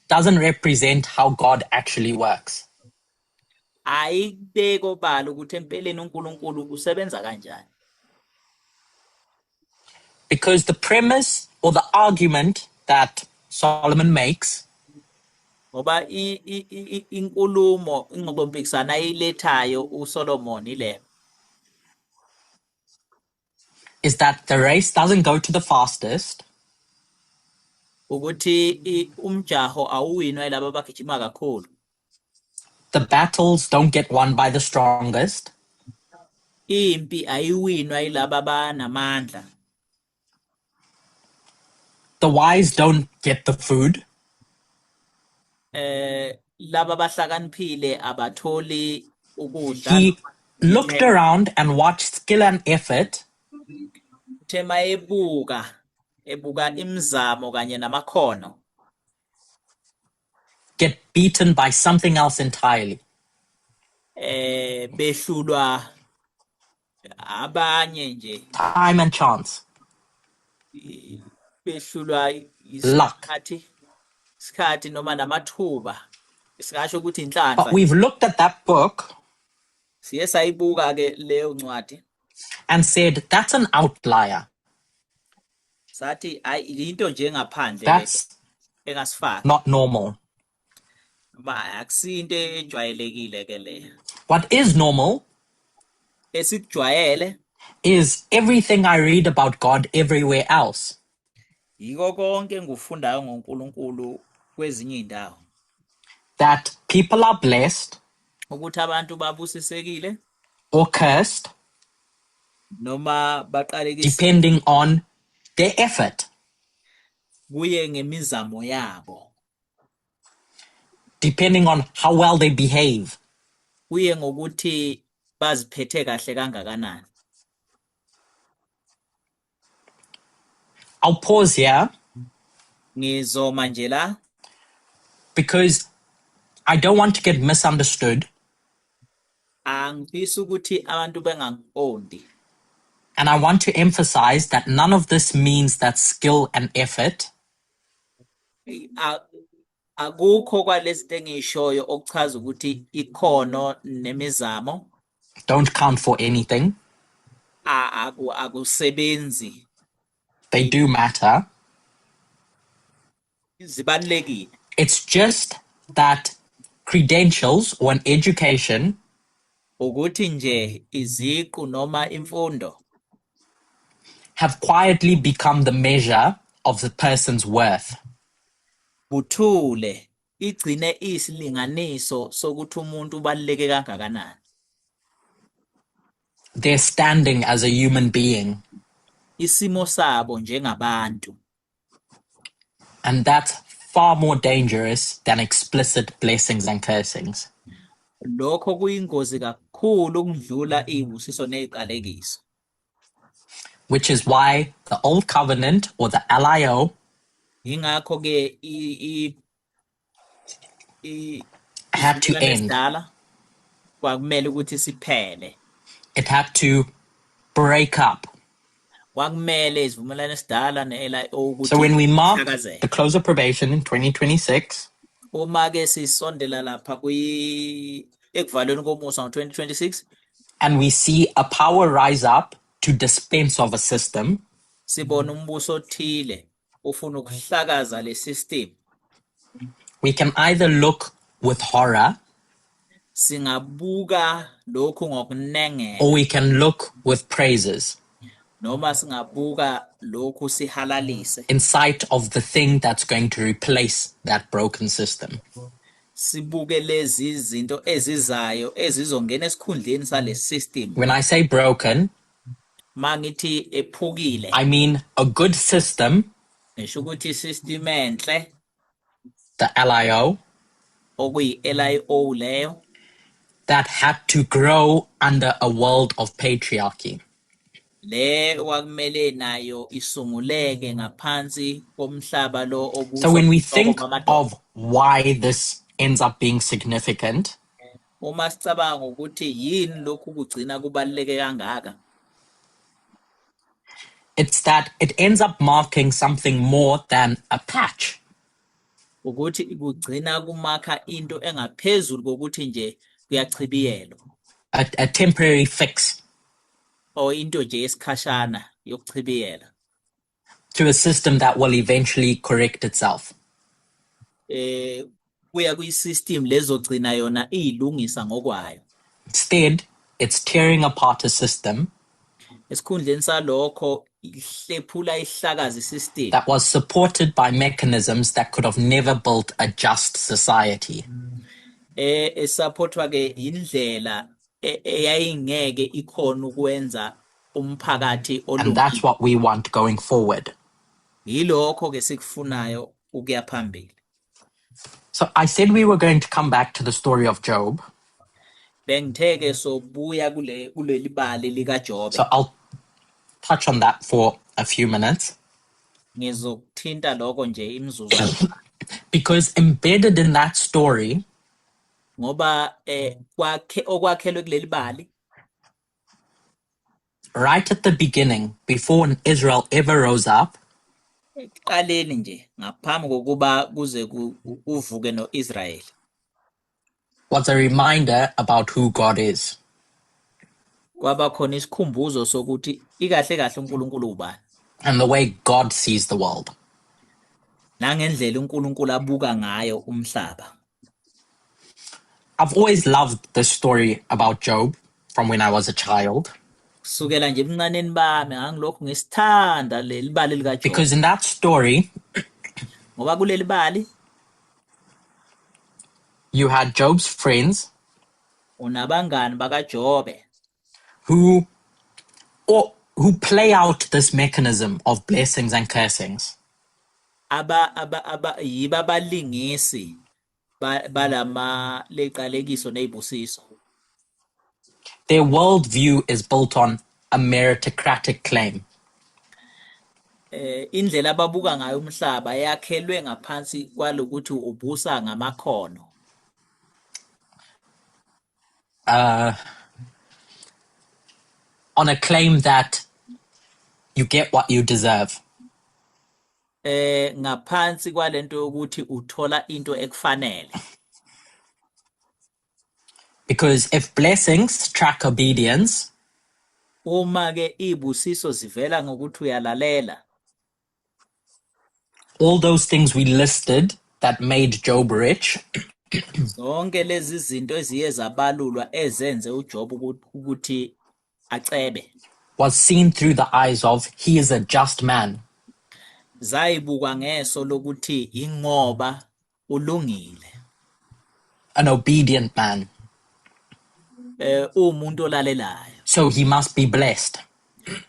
doesn't represent how God actually works. Ayibeki obala ukuthi empeleni uNkulunkulu usebenza kanjani. Because the premise or the argument that Solomon makes ngoba inkulumo ingxoxompikiswano ayilethayo uSolomon ile is that the race doesn't go to the fastest, ukuthi umjaho awuwinwa yilabo abagijima kakhulu, the battles don't get won by the strongest, impi ayiwinwa yilabo abanamandla, the wise don't get the food, laba abahlakaniphile abatholi ukudla. He looked around and watched skill and effort Uthe mayebuka ebuka imizamo kanye namakhono get beaten by something else entirely. Behlulwa abanye nje. Time and chance. Behlulwa Luck. isikhathi noma namathuba. Singasho ukuthi inhlanhla. But we've looked at that book Siye sayibuka ke leyo ncwadi and said that's an outlier. Sathi ayi into nje ngaphandle le That's engasifaki. not normal. Ba akusinto ejwayelekile ke le. What is normal Esikujwayele is everything I read about God everywhere else. Yiko konke engikufundayo ngoNkulunkulu kwezinye indawo. That people are blessed ukuthi abantu babusisekile or cursed. Noma baqalekisiwe depending on their effort, kuye ngemizamo yabo, depending on how well they behave. Kuye ngokuthi baziphethe kahle kangakanani. I'll pause here Ngizoma nje la because I don't want to get misunderstood, angifisi ukuthi abantu bengangiqondi. And I want to emphasize that none of this means that skill and effort Akukho kwalezi zinto engiyishoyo okuchaza ukuthi ikhono nemizamo don't count for anything. Akusebenzi. They do matter. Zibalulekile. It's just that credentials or an education Ukuthi nje iziqu noma imfundo have quietly become the measure of the person's worth. Buthule igcine isilinganiso sokuthi umuntu ubaluleke kangakanani. Their standing as a human being. Isimo sabo njengabantu. And that's far more dangerous than explicit blessings and cursings. Lokho kuyingozi kakhulu ukudlula izibusiso neziqalekiso. Which is why the Old Covenant or the LIO Yingakho ke had to isivumelwano end. Esidala kwakumele ukuthi siphele. It had to break up. Kwakumele isivumelwano esidala ne-LIO So ukuthi when we mark ihlakazeke. The close of probation in 2026, Uma ke sisondela lapha kwi ekuvalweni komusa ngo-2026 and we see a power rise up to dispense of a system, sibona umbuso othile ufuna ukuhlakaza le system, we can either look with horror singabuka lokhu ngokunengeka or we can look with praises noma singabuka lokhu sihalalise in sight of the thing that's going to replace that broken system. Sibuke lezi zinto ezizayo ezizongena esikhundleni sale system. When I say broken, Mangithi ephukile, I mean a good system, ngisho ukuthi system enhle, the LIO, okuyi-LIO leyo, that had to grow under a world of patriarchy. Le kwakumele nayo isunguleke ngaphansi komhlaba lo So obuswa when we inhloko think bamadoda. Of why this ends up being significant, Uma sicabanga ukuthi yini lokhu kugcina kubaluleke kangaka, it's that it ends up marking something more than a patch, ukuthi kugcina kumakha into engaphezulu kokuthi nje kuyachibiyelwa a temporary fix or into nje yesikhashana yokuchibiyela to a system that will eventually correct itself. Kuya kwi-system lezogcina yona iyilungisa ngokwayo. Instead, it's tearing apart a system Esikhundleni salokho ihlephula ihlakaza isystem that was supported by mechanisms that could have never built a just society. Esupportwa ke indlela eyayingeke ikhona ukwenza umphakathi And that's olungile. What we want going forward. Yilokho ke sikufunayo ukuya phambili. So I said we were going to come back to the story of Job. Bengithe ke sobuya kule kuleli bali likaJobe. So I'll touch on that for a few minutes. Ngizokuthinta lokho nje imizuzwana. Because embedded in that story Ngoba kwakhe okwakhelwe kuleli bali right at the beginning, before Israel ever rose up, ekuqaleni nje ngaphambi kokuba kuze kuvuke noIsrael was a reminder about who God is kwaba khona isikhumbuzo sokuthi ikahle kahle uNkulunkulu ubani and the way God sees the world. Nangendlela uNkulunkulu abuka ngayo umhlaba. I've always loved this story about Job from when I was a child. Kusukela nje ebuncaneni bami ngangilokhu ngisithanda leli bali likaJobe. Because in that story, Ngoba kuleli bali you had Job's friends unabangani bakaJobe who Or who play out this mechanism of blessings and cursings. Aba aba aba yiba abalingisi balama leqalekiso nezibusiso. Their worldview is built on a meritocratic claim. Indlela ababuka ngayo umhlaba yakhelwe ngaphansi kwalokuthi ubusa ngamakhono. On a claim that you get what you deserve. Ngaphansi kwalento yokuthi uthola into ekufanele. Because if blessings track obedience, uma ke izibusiso zivela ngokuthi uyalalela, all those things we listed that made Job rich, zonke lezi zinto eziye zabalulwa ezenze uJob ukuthi acebe, was seen through the eyes of he is a just man. Zayibukwa ngeso lokuthi ingoba ulungile, an obedient man. Umuntu olalelayo. So he must be blessed.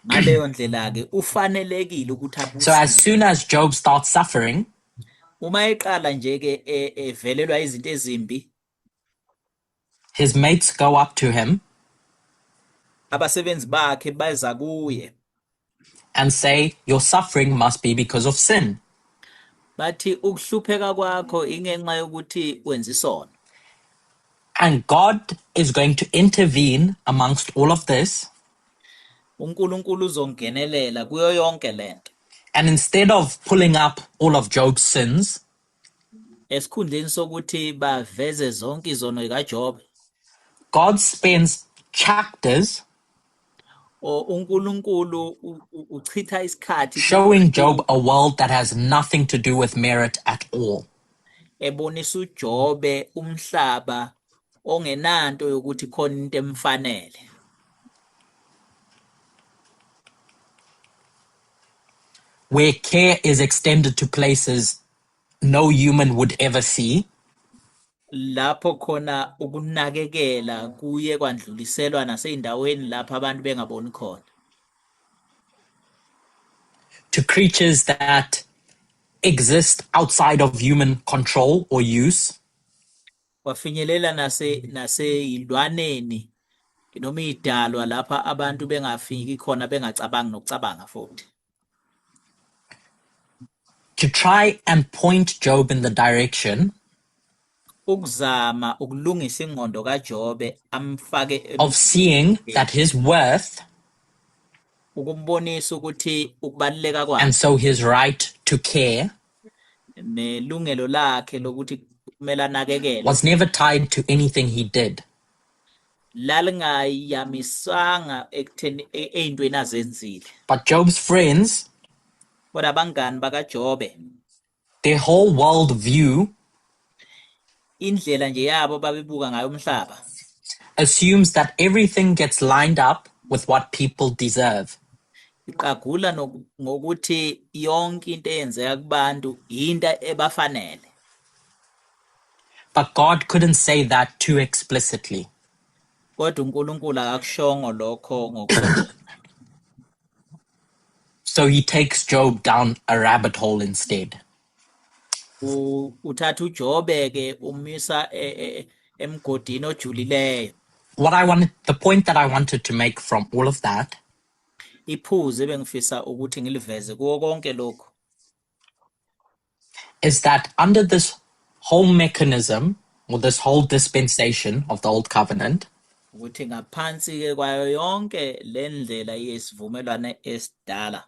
Ngaleyo ndlela ke ufanelekile ukuthi So as abusiswe. soon as Job starts suffering, uma eqala nje ke evelelwa izinto ezimbi, his mates go up to him abasebenzi bakhe baza kuye and say, your suffering must be because of sin. Bathi ukuhlupheka kwakho ingenxa yokuthi wenza isono. And God is going to intervene amongst all of this. uNkulunkulu uzongenelela kuyo yonke lento. And instead of pulling up all of Job's sins, esikhundleni sokuthi baveze zonke izono zikaJob, God spends chapters o uNkulunkulu uchitha isikhathi showing Job a world that has nothing to do with merit at all. Ebonisa uJobe umhlaba ongenanto yokuthi khona into emfanele. Where care is extended to places no human would ever see. Lapho khona ukunakekela kuye kwandluliselwa naseyindaweni lapho abantu bengaboni khona. To creatures that exist outside of human control or use. Kwafinyelela naseyilwaneni noma idalwa lapha abantu bengafiki khona bengacabangi nokucabanga futhi. To try and point Job in the direction ukuzama ukulungisa ingqondo kaJobe amfake of seeing that his worth ukumbonisa ukuthi ukubaluleka kwakhe and so his right to care nelungelo lakhe lokuthi kumele anakekelwe was never tied to anything he did. Lalingayamisanga ekutheni eyintweni azenzile. But Job's friends, kodwa abangani bakaJobe, their whole world view indlela nje yabo babebuka ngayo umhlaba, assumes that everything gets lined up with what people deserve. Iqagula ngokuthi yonke into eyenzeka kubantu into ebafanele. But God couldn't say that too explicitly. Kodwa uNkulunkulu akakushongo lokho ngokusobala. So he takes Job down a rabbit hole instead. Uthatha uJobe ke umisa emgodini ojulileyo. The point that I wanted to make from all of that iphuzu ebengifisa ukuthi ngiliveze kuwo konke lokho is that under this whole mechanism or this whole dispensation of the old covenant, ukuthi ngaphansi ke kwayo yonke le ndlela yesivumelwano esidala,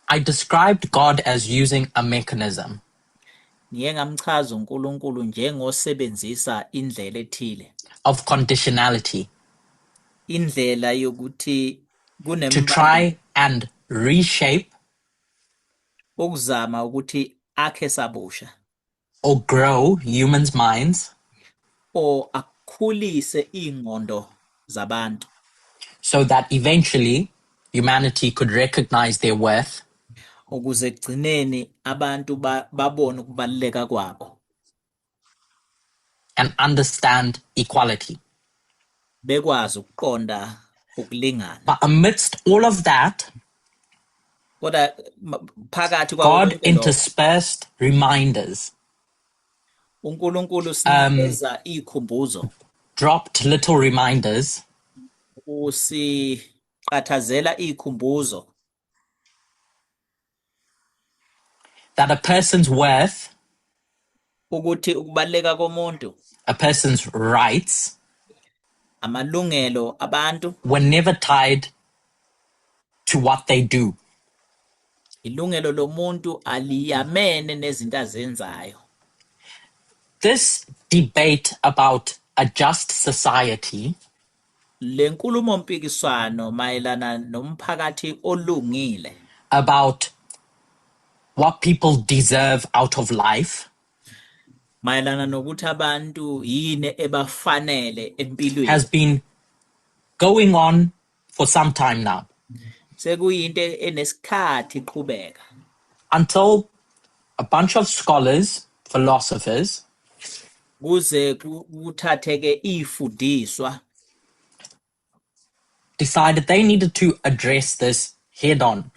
I described God as using a mechanism. Ngiye ngamchaza uNkulunkulu njengosebenzisa indlela ethile of conditionality. Indlela yokuthi To try and reshape ukuzama ukuthi akhe sabusha or grow humans' minds or akhulise ingqondo zabantu so that eventually humanity could recognize their worth ukuze ekugcineni abantu babone ukubaluleka kwabo and understand equality. Bekwazi ukuqonda Ukulingana. But amidst all of that, Kodwa phakathi kwako God konke lokho, interspersed reminders, uNkulunkulu sinikeza izikhumbuzo, dropped little reminders usiqathazela izikhumbuzo that a person's worth, ukuthi ukubaluleka komuntu, a person's rights, amalungelo abantu, were never tied to what they do. Ilungelo lomuntu aliyamene nezinto azenzayo. This debate about a just society Le nkulumo mpikiswano mayelana nomphakathi olungile, about what people deserve out of life, mayelana nokuthi abantu yini ebafanele has empilweni, been going on for some time now. Sekuyinto enesikhathi iqhubeka. Until a bunch of scholars, philosophers, kuze kuthatheke ifundiswa decided they needed to address this head on.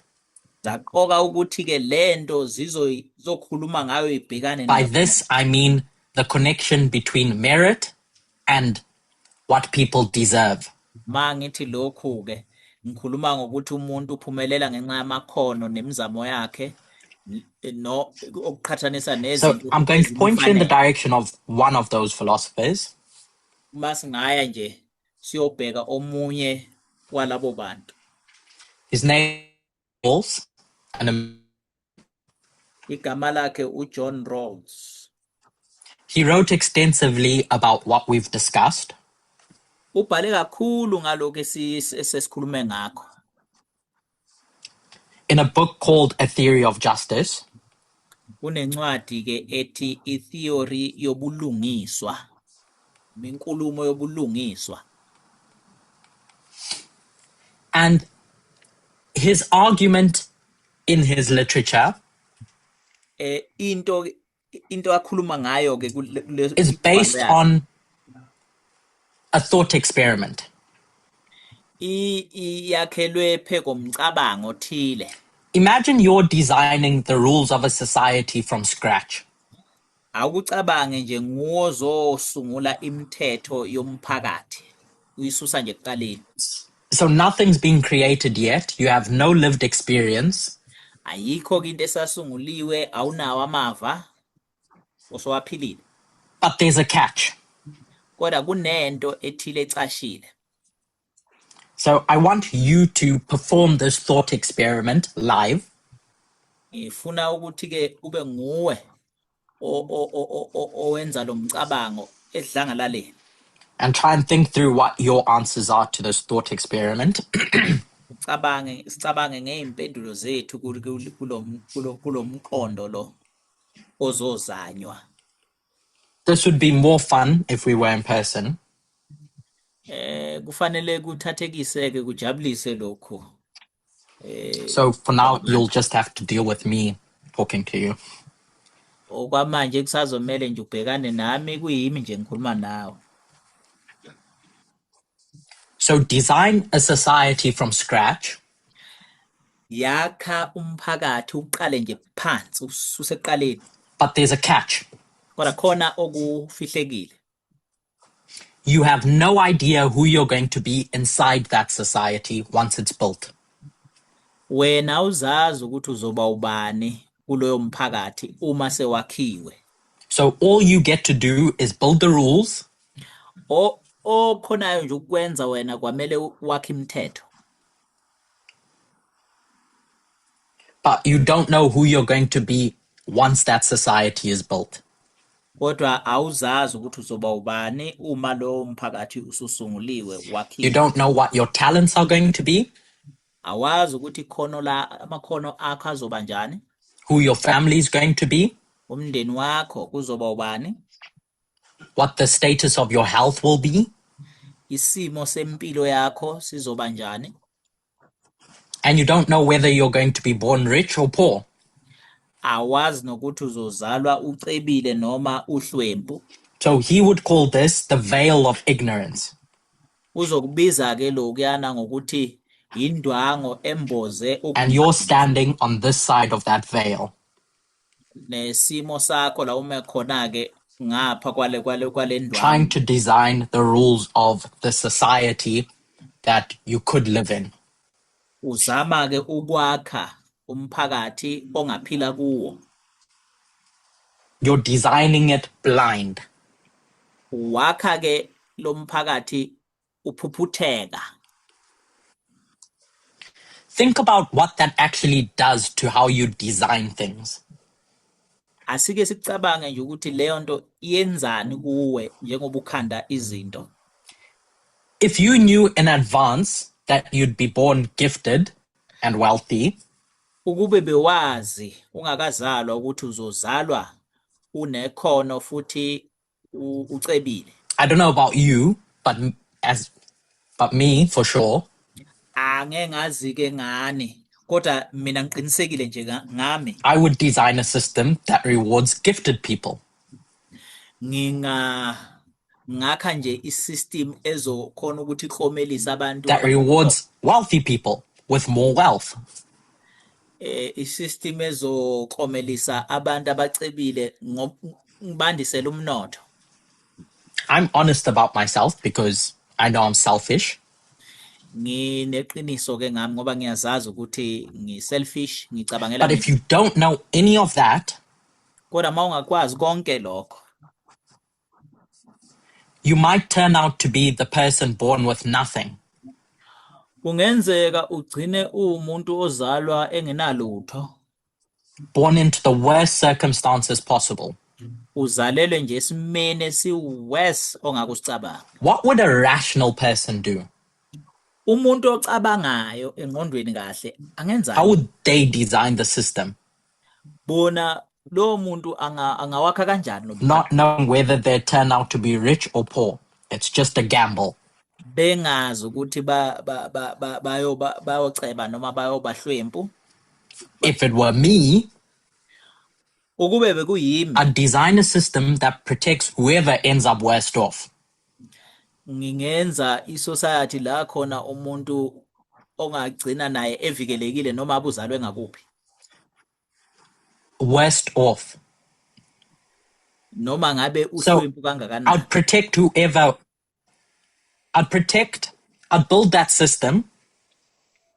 Zaqoka ukuthi ke lento zizokhuluma ngayo ibhekane By nayo. this, I mean the connection between merit and what people deserve. Ma ngithi lokhu ke ngikhuluma ngokuthi umuntu uphumelela ngenxa yamakhono nemizamo yakhe no okuqhathanisa So nezinto I'm going to point you in the ezimfanele. Direction of one of those philosophers. Uma singaya nje siyobheka omunye walabo bantu. His name is and Igama lakhe uJohn Rawls. He wrote extensively about what we've discussed. Ubhale kakhulu ngalokho esesikhulume ngakho. In a book called A Theory of Justice. Kunencwadi ke ethi iTheory yobulungiswa. Inkulumo yobulungiswa. And his argument in his literature Into akhuluma ngayo ke kule is based on a thought experiment. Iyakhelwe phekomcabango othile. Imagine you're designing the rules of a society from scratch. Awucabange nje ngozosungula imithetho yomphakathi. Uyisusa nje ekuqaleni. So nothing's been created yet. You have no lived experience. Ayikho ke into esasunguliwe, awunawo amava osowaphilile. But there's a catch. Kodwa kunento ethile ecashile. So I want you to perform this thought experiment live. Ngifuna ukuthi ke ube nguwe owenza lo mcabango edlangalaleni. And try and think through what your answers are to this thought experiment. Ucabange, sicabange ngezimpendulo zethu kulo mqondo lo ozozanywa. This would be more fun if we were in person. Kufanele kuthathekise ke kujabulise lokhu. So for now, you'll just have to deal with me talking to you. Okwamanje kusazomele nje ubhekane nami kuyimi nje ngikhuluma nawe. So design a society from scratch. Yakha umphakathi uqale nje phansi ususeqaleni. But there's a catch. Kodwa khona okufihlekile. You have no idea who you're going to be inside that society once it's built. Wena uzazi ukuthi uzoba ubani kuloyo mphakathi uma sewakhiwe. So all you get to do is build the rules. Okhonayo nje ukwenza wena kwamele wakhe imithetho. But you don't know who you're going to be once that society is built. Kodwa awuzazi ukuthi uzoba ubani uma lo mphakathi ususunguliwe wakhiwe. You don't know what your talents are going to be. Awazi ukuthi ikhono la amakhono akho azoba njani. Who your family is going to be. Umndeni wakho kuzoba ubani. What the status of your health will be. Isimo sempilo yakho sizoba njani. And you don't know whether you're going to be born rich or poor. Awazi nokuthi uzozalwa ucebile noma uhlwempu. So he would call this the veil of ignorance. Uzokubiza ke lokuyana ngokuthi indwangu emboze And you're ukungazi. standing on this side of that veil. Nesimo sakho la ume khona ke ngapha kwale Trying ndwangu. To design the rules of the society that you could live in. Uzama ke ukwakha umphakathi ongaphila kuwo. You're designing it blind. Wakha ke lo mphakathi uphuphutheka. Think about what that actually does to how you design things. Asike sicabange nje ukuthi leyo nto iyenzani kuwe njengoba ukhanda izinto. If you knew in advance that you'd be born gifted and wealthy, Ukube bewazi ungakazalwa ukuthi uzozalwa unekhono futhi ucebile. I don't know about you, but me for sure, Angeke ngazi ke ngani, kodwa mina ngiqinisekile nje ngami. I would design a system that rewards gifted people. Nginga ngakha nje isystem ezokhona ukuthi iklomelise abantu That rewards wealthy people with more wealth. Isystem ezoklomelisa abantu abacebile ngibandisele umnotho. I'm honest about myself because I know I'm selfish. Ngineqiniso ke ngami ngoba ngiyazazi ukuthi ngi-selfish, ngicabangela But if mina. you don't know any of that, Kodwa uma ungakwazi konke lokho, you might turn out to be the person born with nothing. Kungenzeka ugcine uwumuntu ozalwa engenalutho. Born into the worst circumstances possible. Uzalelwe nje esimeni esi-worse ongakusicabanga. What would a rational person do? Umuntu ocabangayo engqondweni kahle How angenzani? would they design the system? Bona lowo muntu angawakha kanjani lo Not mphakathi? knowing whether they turn out to be rich or poor. It's just a gamble. Bengazi ukuthi bayoba bayoceba noma bayoba hlwempu. If it were me, Ukube bekuyimi, I'd design a system that protects whoever ends up worst off. Ngingenza isociety la khona umuntu ongagcina naye evikelekile noma abuzalwe ngakuphi. Worst off. Noma ngabe So uhlwempu kangakanani. I'd protect whoever, I'd build that system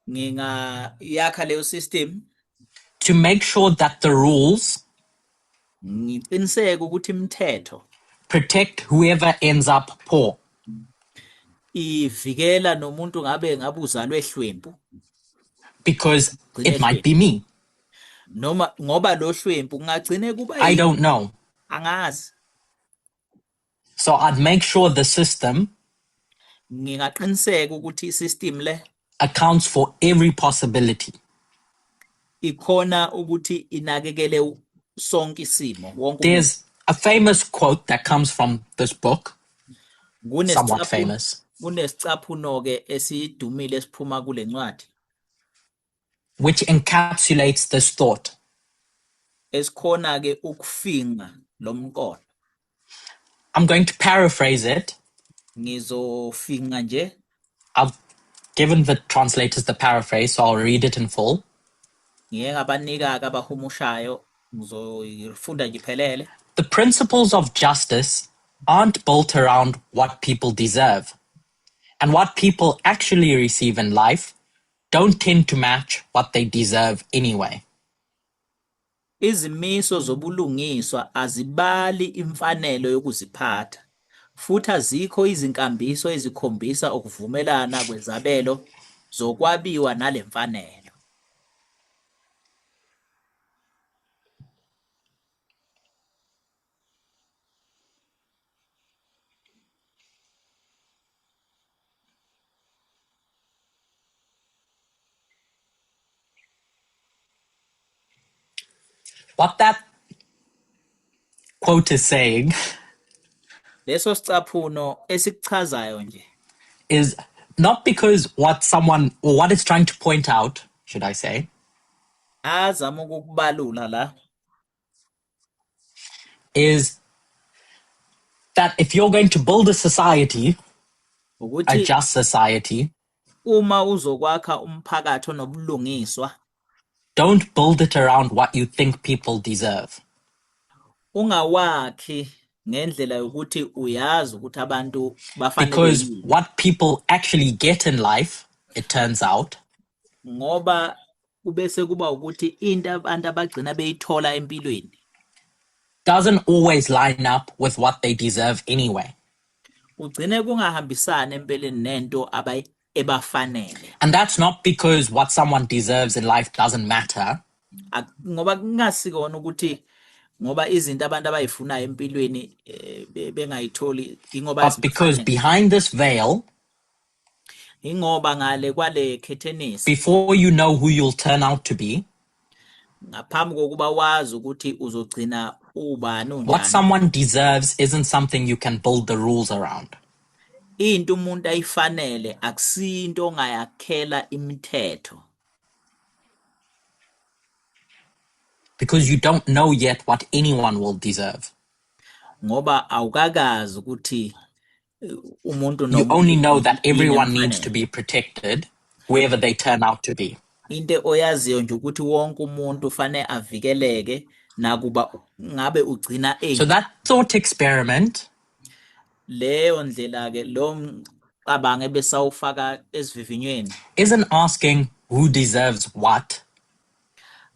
Ngingayakha leyo system to make sure that the rules ngiqiniseke ukuthi imithetho protect whoever ends up poor ivikela nomuntu ngabe uzalwe hlwempu because gcine it might ehlwempu be me. Noma ngoba lo hlwempu kungagcine kuba I yimi. don't know. Angazi. So I'd make sure the system Ngingaqiniseka ukuthi isystem le accounts for every possibility. Ikhona ukuthi inakekele sonke isimo wonke umuntu. There's a famous quote that comes from this book, somewhat famous, Kunesicaphuno ke esidumile esiphuma kule ncwadi which encapsulates this thought. Esikhona ke ukufinqa lo mqondo. I'm going to paraphrase it. Ngizofinqa nje. I've given the translators the paraphrase, so I'll read it in full. Ngiye ngabanika ke abahumushayo ngizoyifunda nje iphelele. The principles of justice aren't built around what people deserve, and what people actually receive in life don't tend to match what they deserve anyway. Izimiso zobulungiswa azibali imfanelo yokuziphatha, futhi azikho izinkambiso ezikhombisa ukuvumelana kwezabelo zokwabiwa nale mfanelo. What that quote is saying Leso sicaphuno esikuchazayo nje is not because what someone, or what it's trying to point out, should I say, azama ukukubalula la is that if you're going to build a society, a Ukuthi just society, uma uzokwakha umphakathi onobulungiswa, don't build it around what you think people deserve. Ungawakhi ngendlela yokuthi uyazi ukuthi abantu bafanelwe Because yini. What people actually get in life, it turns out, Ngoba kubese kuba ukuthi into abantu abagcina beyithola empilweni doesn't always line up with what they deserve anyway. Kugcine kungahambisani empeleni nento ebafanele. And that's not because what someone deserves in life doesn't matter. Ngoba kungasikona ukuthi ngoba izinto abantu abayifunayo empilweni bengayitholi ingoba But because zibafanele. Behind this veil, Ingoba ngale kwale khethenisi, before you know who you'll turn out to be, ngaphambi kokuba wazi ukuthi uzogcina ubani what unjani, someone deserves isn't something you can build the rules around. Into umuntu ayifanele akusinto ongayakhela imithetho. Because you don't know yet what anyone will deserve. Ngoba awukakazi ukuthi umuntu You nomuntu only know that yini everyone needs to emfanele. Be protected, whoever they turn out to be. Into oyaziyo nje ukuthi wonke umuntu fanele avikeleke nakuba ngabe ugcina So enjani. That thought experiment Leyo ndlela ke lo mcabango ebesawufaka esivivinyweni isn't asking who deserves what,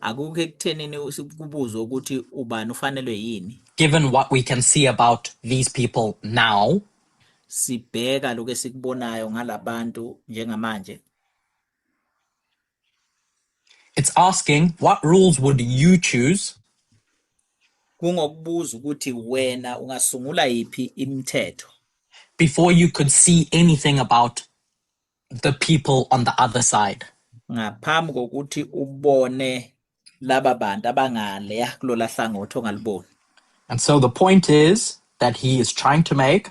akukho ekuthenini kubuzwe ukuthi ubani ufanelwe yini, given what we can see about these people now. Sibheka lokho esikubonayo ngalabantu njengamanje. It's asking, what rules would you choose Kungokubuza ukuthi wena ungasungula yiphi imithetho before you could see anything about the people on the other side? Ngaphambi kokuthi ubone laba bantu abangaleya kulola hlangothi ongaliboni. And so the point is that he is trying to make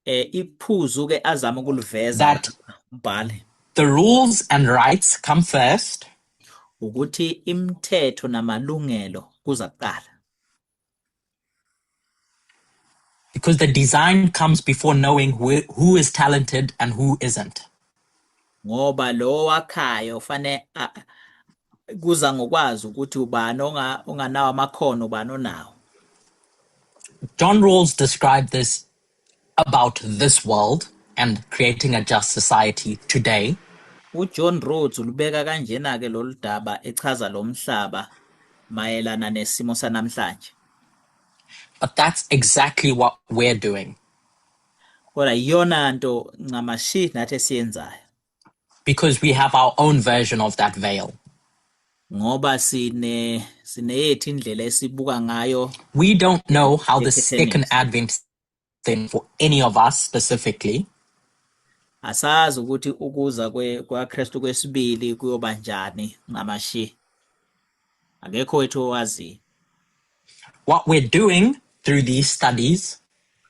Iphuzu ke azama ukuliveza that lapha umbhali the rules and rights come first, ukuthi imithetho namalungelo kuza kuqala, because the design comes before knowing who is talented and who isn't. Ngoba lo wakhayo fanele kuza ngokwazi ukuthi ubani onganawo amakhono, ubani onawo. John Rawls described this about this world and creating a just society today. UJohn Rawls ulubeka kanjena ke lolu daba echaza lo mhlaba mayelana nesimo sanamhlanje. But that's exactly what we're doing. Kodwa iyona nto ncamashi nathi esiyenzayo. Because we have our own version of that veil. Ngoba sine sineyethu indlela esibuka ngayo. We don't know how the second Ekhethenisi. Advent thing for any of us specifically. Asazi ukuthi ukuza kwaKristu kwesibili kuyoba njani ncamashi. Akekho wethu owaziyo. What we're doing through these studies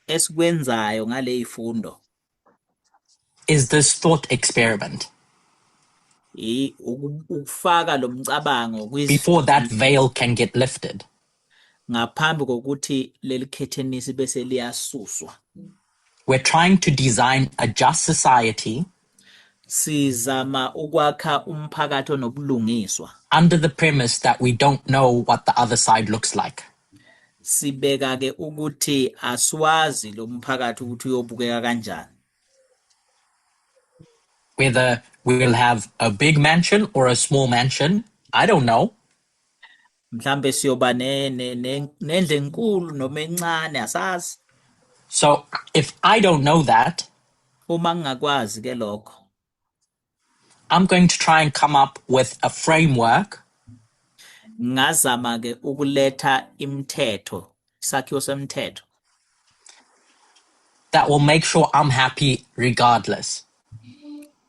Esikwenzayo ngale ifundo is this thought experiment ukufaka lo mcabango before that veil can get lifted. Ngaphambi kokuthi leli khethenisi bese liyasuswa. We're trying to design a just society Sizama ukwakha umphakathi onobulungiswa under the premise that we don't know what the other side looks like. Sibeka ke ukuthi asiwazi lo mphakathi ukuthi uyobukeka kanjani. Whether we'll have a big mansion or a small mansion, I don't know. Mhlambe siyoba nendlu enkulu noma encane, asazi. So if I don't know that, Uma ngingakwazi ke lokho, I'm going to try and come up with a framework ngazama ke ukuletha imithetho, isakhiwo semthetho that will make sure I'm happy regardless.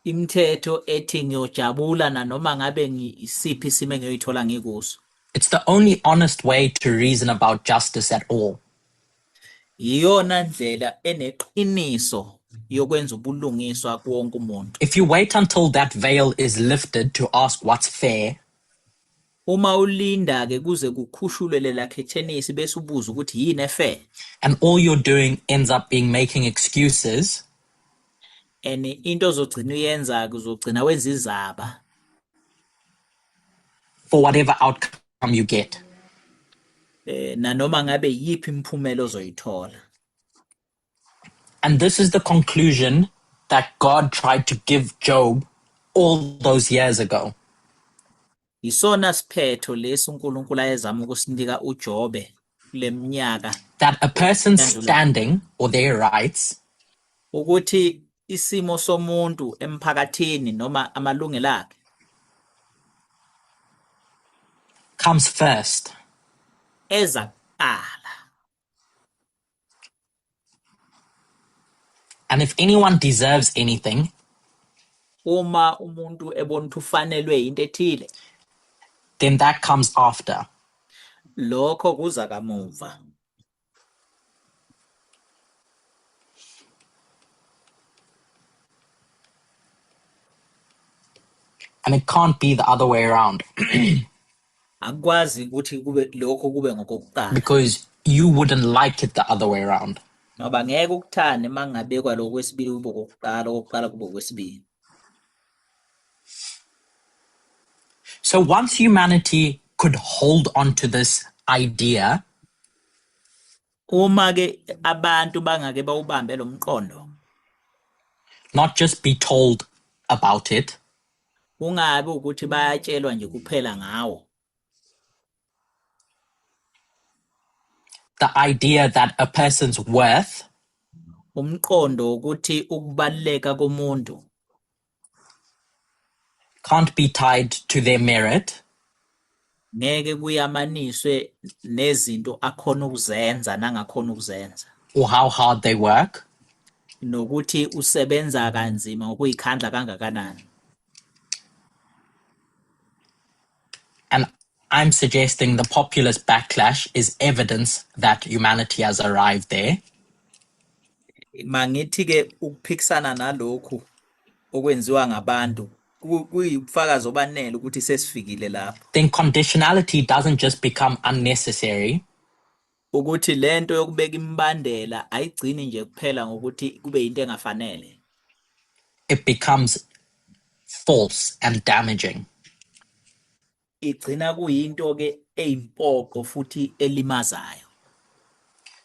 Imithetho ethi ngiyojabula nanoma ngabe isiphi isimo engiyoyithola ngikuso. It's the only honest way to reason about justice at all. Iyona ndlela eneqiniso yokwenza ubulungiswa kuwonke umuntu. If you wait until that veil is lifted to ask what's fair, Uma ulinda-ke kuze kukhushulwe lela khethenisi bese ubuza ukuthi yini e-fair. And all you're doing ends up being making excuses. And into ozogcina uyenza-ke uzogcina wenza izaba. For whatever outcome you get. Nanoma ngabe yiphi imiphumela ozoyithola. And this is the conclusion that God tried to give Job all those years ago. Yisona siphetho lesi uNkulunkulu ayezama ukusinika uJobe kuleminyaka. That a person's standing or their rights ukuthi isimo somuntu emphakathini noma amalungelo akhe comes first. Eza kuqala. And if anyone deserves anything, uma umuntu ebona ukuthi ufanelwe into ethile, then that comes after. Lokho kuza kamuva. And it can't be the other way around. Akukwazi ukuthi kube lokho kube ngokokuqala. Because you wouldn't like it the other way around. Ngoba ngeke ukuthande mangabekwa lokho kwesibili kube okokuqala, okokuqala kube okwesibili. So once humanity could hold on to this idea, uma ke abantu bangake bawubambe lo mqondo, not just be told about it, kungabe ukuthi bayatshelwa nje kuphela ngawo, the idea that a person's worth, umqondo ukuthi ukubaluleka komuntu can't be tied to their merit, ngeke kuyamaniswe nezinto akhona ukuzenza nangakhona ukuzenza, or how hard they work, nokuthi usebenza kanzima ngokuyikhandla kangakanani. And I'm suggesting the populist backlash is evidence that humanity has arrived there. Mangithi ke ukuphikisana nalokhu okwenziwa ngabantu kuyubufakazi obanele ukuthi sesifikile lapho. Then conditionality doesn't just become unnecessary. Ukuthi lento yokubeka imibandela ayigcini nje kuphela ngokuthi kube into engafanele. It becomes false and damaging. Igcina kuyinto ke eyimpoqo futhi elimazayo.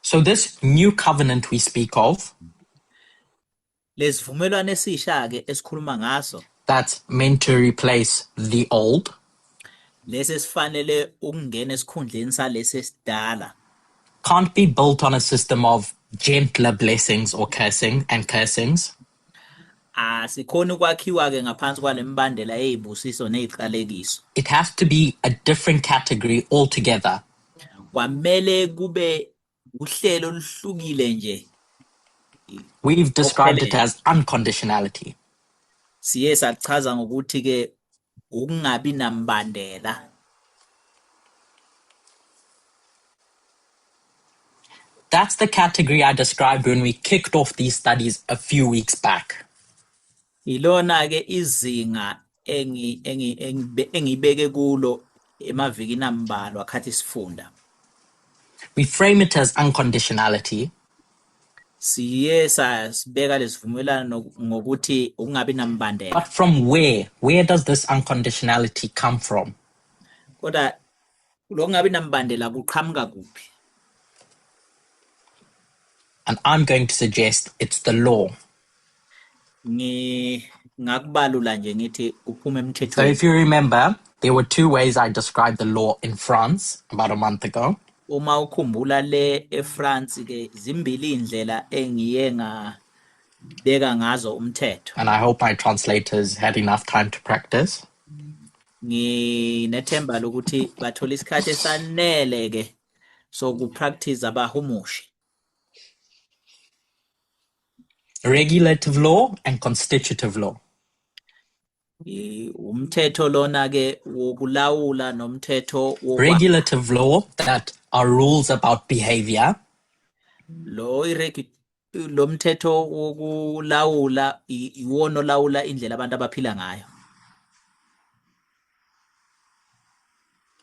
So this new covenant we speak of, lesivumelwano esisha ke esikhuluma ngaso, that's meant to replace the old, lesi esifanele ukungena esikhundleni salesi esidala, can't be built on a system of gentler blessings or cursing and cursings. Asikhona ukwakhiwa ke ngaphansi kwalemibandela eyibusiso neziqalekiso. It has to be a different category altogether. Kwamele kube uhlelo oluhlukile nje. We've described it as unconditionality. Siye sachaza ngokuthi ke ukungabi nambandela. That's the category I described when we kicked off these studies a few weeks back. Ilona ke izinga engibeke kulo emavikini ambalwa khathi sifunda. We frame it as unconditionality. Siye sasibeka lesivumelwano ngokuthi ukungabi nambandela. But from where? Where does this unconditionality come from? Kodwa lokungabi nambandela kuqhamuka kuphi? And I'm going to suggest it's the law. Ngingakubalula nje ngithi kuphuma emthethweni. So if you remember, there were two ways I described the law in France about a month ago. Uma ukhumbula le eFrance ke zimbili indlela engiye ngabeka ngazo umthetho. And I hope my translators had enough time to practice. Nginethemba lokuthi bathola isikhathi esanele ke sokupractice abahumushi. Regulative law and constitutive law. Umthetho lona ke wokulawula nomthetho wokwakha. Regulative law that are rules about behavior. Lo mthetho wokulawula iwona olawula indlela abantu abaphila ngayo.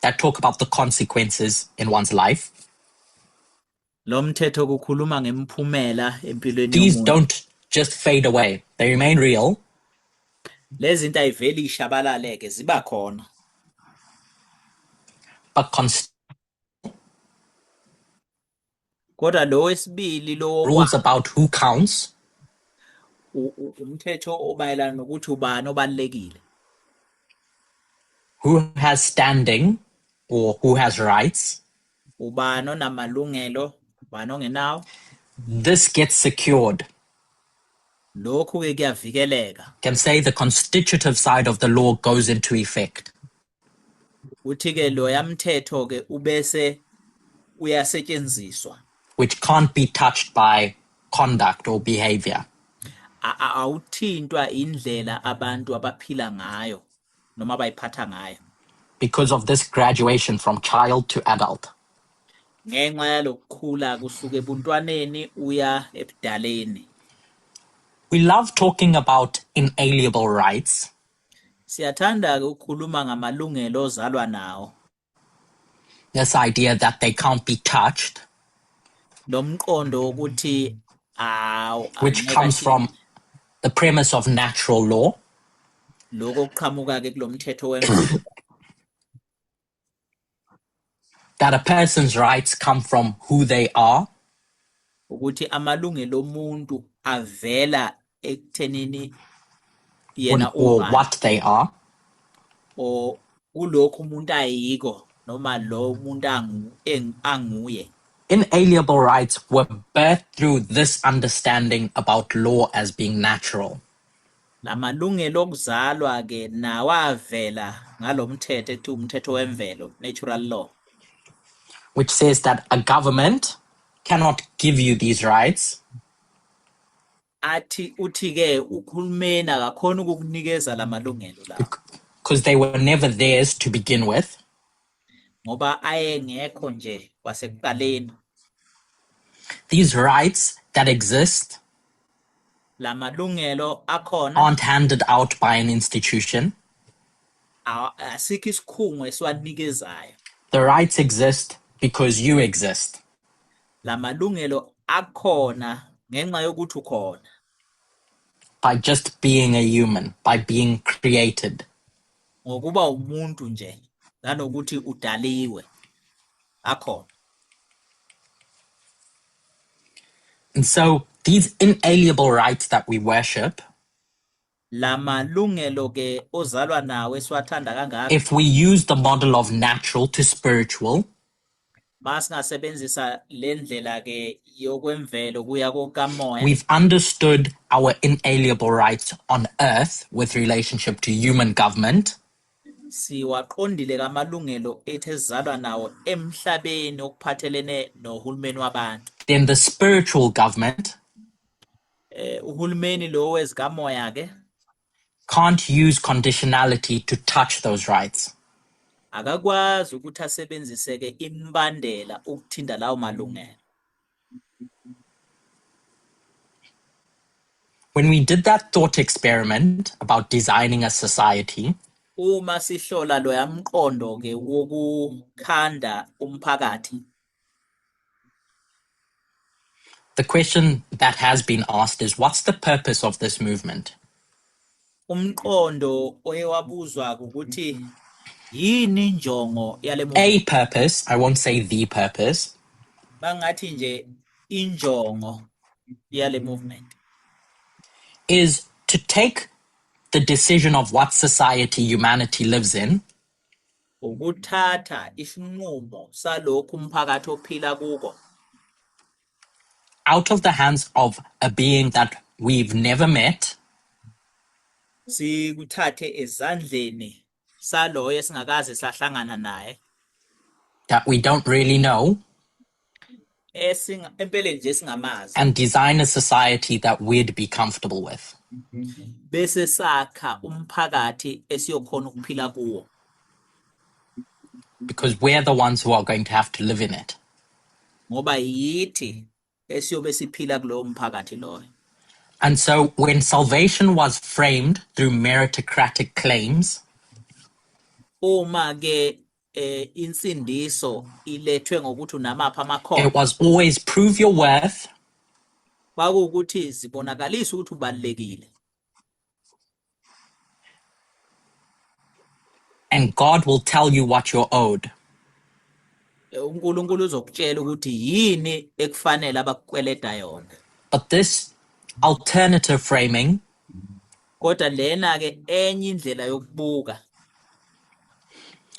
that talk about the consequences in one's life. Lo mthetho kukhuluma ngemiphumela empilweni These yomuntu. don't just fade away, they remain real. Lezi zinto ayiveli ishabalale-ke, ziba khona. But Kodwa lo wesibili lo rules about who counts, umthetho omayelana nokuthi ubani obalulekile, who has standing or who has rights. Ubani onamalungelo, ubani ongenawo. This gets secured. Lokhu-ke kuyavikeleka. Can say the constitutive side of the law goes into effect. Uthi-ke loya mthetho-ke ubese uyasetshenziswa. Which can't be touched by conduct or behavior. Awuthintwa indlela abantu abaphila ngayo noma abayiphatha ngayo. Because of this graduation from child to adult. Ngenxa yalokukhula kusuka ebuntwaneni uya ebudaleni. We love talking about inalienable rights. Siyathanda-ke ukukhuluma ngamalungelo ozalwa nawo. This idea that they can't be touched. Lo mqondo wokuthi Which comes from the premise of natural law. Lokho kuqhamuka-ke kulo mthetho wemvelo. That a person's rights come from who they are. Ukuthi amalungelo omuntu avela ekuthenini yena Or ubani. what they are. Or kulokhu umuntu ayiko noma lo umuntu anguye. Inalienable rights were birthed through this understanding about law as being natural. Lamalungelo okuzalwa ke nawo avela ngalomthetho ethi umthetho wemvelo, natural law. Which says that a government cannot give you these rights. Athi uthi ke uhulumeni akakhona ukukunikeza lamalungelo lawo. Because they were never theirs to begin with. Ngoba ayengekho nje kwasekuqaleni. These rights that exist Lamalungelo akhona aren't handed out by an institution. Asikho isikhungo esiwanikezayo. The rights exist because you exist. Lamalungelo akhona ngenxa yokuthi ukhona. By just being a human, by being created. Ngokuba umuntu nje, nanokuthi udaliwe. Akhona. And so these inalienable rights that we worship, Lamalungelo ke ozalwa nawo esiwathanda kangaka, if we use the model of natural to spiritual, masingasebenzisa le ndlela ke yokwemvelo kuya kokamoya, we've understood our inalienable rights on earth with relationship to human government. Siwaqondile kamalungelo ethu esizalwa nawo emhlabeni okuphathelene nohulumeni wabantu. Then the spiritual government Uhulumeni lo wezikamoya ke can't use conditionality to touch those rights. Akakwazi ukuthi asebenzise ke imibandela ukuthinta lawo malungelo. When we did that thought experiment about designing a society, Uma sihlola loya mqondo ke wokukhanda umphakathi, the question that has been asked is, what's the purpose of this movement? Umqondo oye wabuzwa ukuthi yini injongo yale A movement? purpose, I won't say the purpose, Bangathi nje injongo yale movement is to take the decision of what society humanity lives in ukuthatha isinqumo salokhu umphakathi ophila kuko out of the hands of a being that we've never met, sikuthathe ezandleni saloyo esingakaze sahlangana naye, that we don't really know, empeleni nje singamazi, and design a society that we'd be comfortable with. Bese sakha umphakathi esiyokhona ukuphila kuwo. Because we're the ones who are going to have to live in it. Ngoba yithi esiyobe siphila kulowo mphakathi loyo. And so when salvation was framed through meritocratic claims, uma ke Insindiso ilethwe ngokuthi unamaphi It amakhono. was always prove your worth Kwakuwukuthi zibonakalise ukuthi ubalulekile. And God will tell you what you're owed. UNkulunkulu uzokutshela ukuthi yini ekufanele abakukweleta yona. But this alternative framing Kodwa lena ke enye indlela yokubuka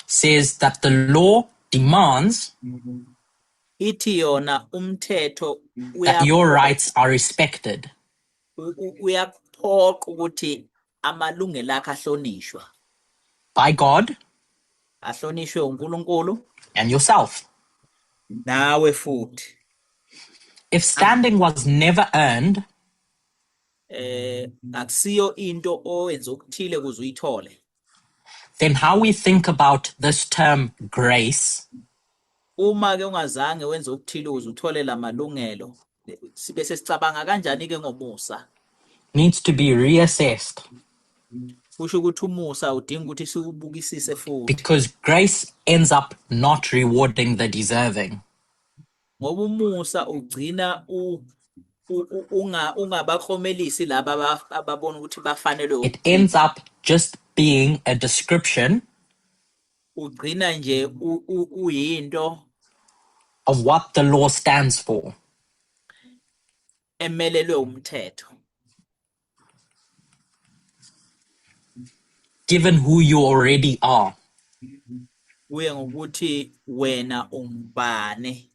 says that the law demands ithi yona umthetho that your rights are respected. Uyakuphoqa ukuthi amalungelo akhe ahlonishwa by God ahlonishwe uNkulunkulu and yourself. Nawe futhi. If standing was never earned, Akusiyo into owenza okuthile ukuze uyithole, then how we think about this term grace uma ke ungazange wenze okuthile ukuze uthole lamalungelo, sibe sesicabanga kanjani ke ngomusa? Needs to be reassessed Kusho ukuthi umusa udinga ukuthi siwubukisise futhi because grace ends up not rewarding the deserving. Ngoba umusa ugcina ungabaklomelisi laba ababona ukuthi bafanelwe It ukuthile. Ends up just being a description Ugcina nje uyinto of what the law stands for. Emelelwe umthetho. Given who you already are. Kuye ngokuthi wena ungubani.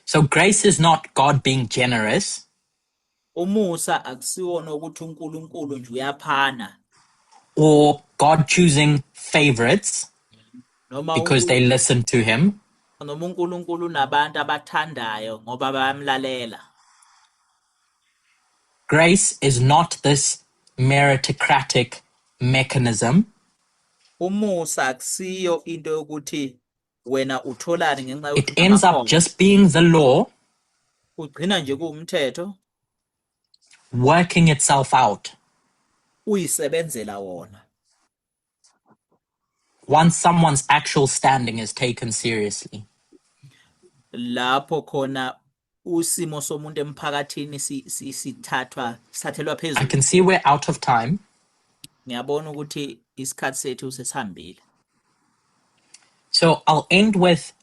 So grace is not God being generous Umusa akusiwona ukuthi uNkulunkulu nje uyaphana or God choosing favorites noma because they listen to him. Noma uNkulunkulu unabantu abathandayo ngoba bayamlalela. Grace is not this meritocratic mechanism. Umusa akusiyo into yokuthi wena utholani ngenxa yokuthi It ends up unamakhono. just being the law Ugcina nje kuwumthetho working itself out uyisebenzela wona once someone's actual standing is taken seriously. Lapho khona usimo somuntu emphakathini sithathwa sithathelwa I phezulu. can see we're out of time. Ngiyabona ukuthi isikhathi sethu sesihambile. So I'll end with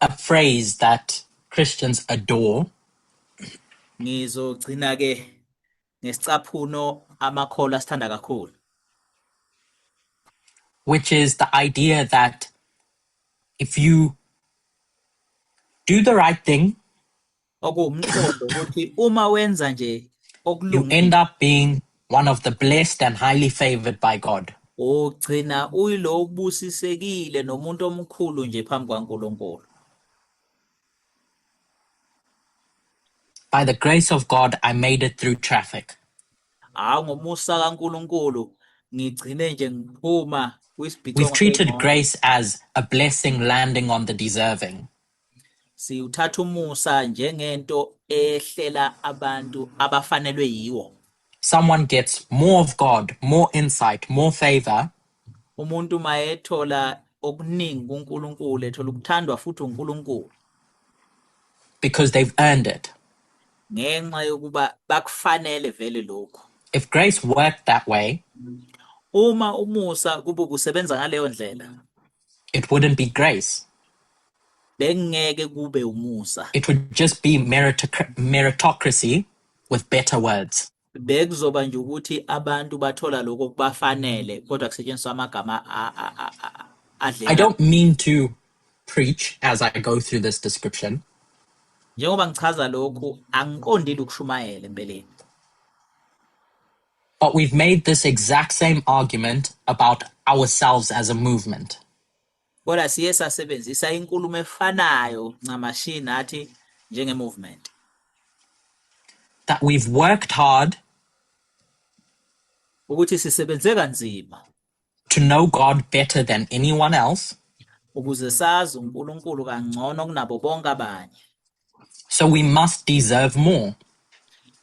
a phrase that Christians adore. Ngizogcina ke ngesicaphuno amakholwa asithanda kakhulu, which is the idea that if you do the right thing, okuwumqondo ukuthi uma wenza nje you okulungile, end up being one of the blessed and highly favored by God. Ugcina uyilo obusisekile nomuntu omkhulu nje phambi kwaNkulunkulu. By the grace of God, I made it through traffic. Hawu, ngomusa kaNkulunkulu ngigcine nje ngiphuma We've kwisibhicongo treated sey'moto. Grace as a blessing landing on the deserving. Siwuthatha umusa njengento ehlela abantu abafanelwe yiwo. Someone gets more of God, more insight, more favor Umuntu mayethola okuningi kuNkulunkulu, ethola ukuthandwa futhi uNkulunkulu because they've earned it. Ngenxa yokuba bakufanele vele lokhu. If grace worked that way, Uma umusa kube kusebenza ngaleyo ndlela, it wouldn't be grace. Bekungeke kube umusa. It would just be meritocracy with better words. Bekuzoba nje ukuthi abantu bathola lokho okubafanele kodwa kusetshenziswa amagama I adleka. Don't mean to preach as I go through this description, Njengoba ngichaza lokhu angiqondile ukushumayela empeleni, but we've made this exact same argument about ourselves as a movement. Kodwa siye sasebenzisa inkulumo efanayo ncamashi nathi njenge-movement. That we've worked hard ukuthi sisebenze kanzima to know God better than anyone else. Ukuze sazi uNkulunkulu kangcono kunabo bonke abanye. So we must deserve more.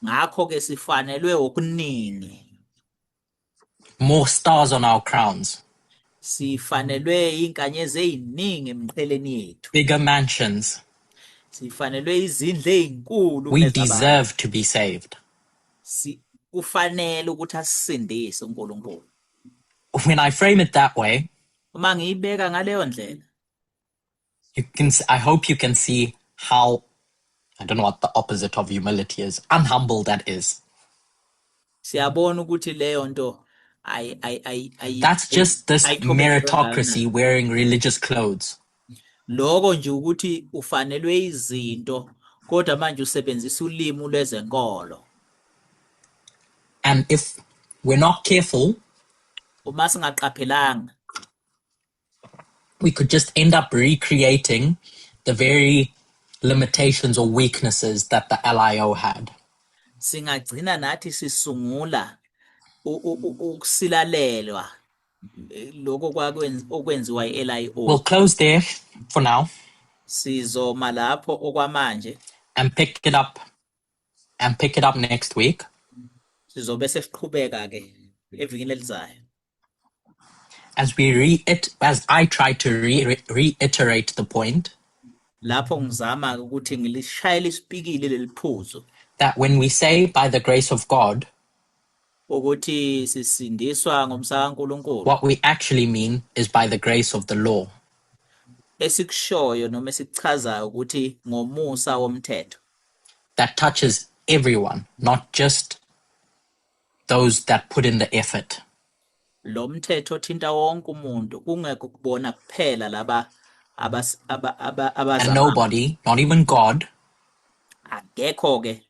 Ngakho ke sifanelwe okuningi. More stars on our crowns, Sifanelwe inkanyezi eziningi emqheleni yethu. Bigger mansions. Sifanelwe izindlu ezinkulu We kunezabanye. Deserve to be saved. Si kufanele ukuthi asisindise uNkulunkulu. When I frame it that way, Uma ngiyibeka ngaleyo ndlela, I hope you can see how, I don't know what the opposite of humility is, unhumble that is. Siyabona ukuthi leyo nto ayi ayi ayi ayi That's just this ayithobeke meritocracy kangakanani. Wearing religious clothes. Lokho nje ukuthi ufanelwe izinto kodwa manje usebenzisa ulimi lwezenkolo. And if we're not careful, Uma singaqaphelanga, we could just end up recreating the very limitations or weaknesses that the LIO had. Singagcina nathi sisungula ukusilalelwa lokho okwenziwa i-LIO. We'll close there for now Sizoma lapho okwamanje and pick it up next week sizobe sesiqhubeka ke evikini elizayo as I try to reiterate the point lapho ngizama ukuthi ngilishayele isipikili leli phuzu that when we say by the grace of God, ukuthi sisindiswa ngomusa kaNkulunkulu, what we actually mean is by the grace of the law. Esikushoyo noma esikuchazayo ukuthi ngomusa womthetho that touches everyone, not just those that put in the effort. Lo mthetho othinta wonke umuntu kungekho kubona kuphela laba And abazama. Nobody, not even God, Akekho ke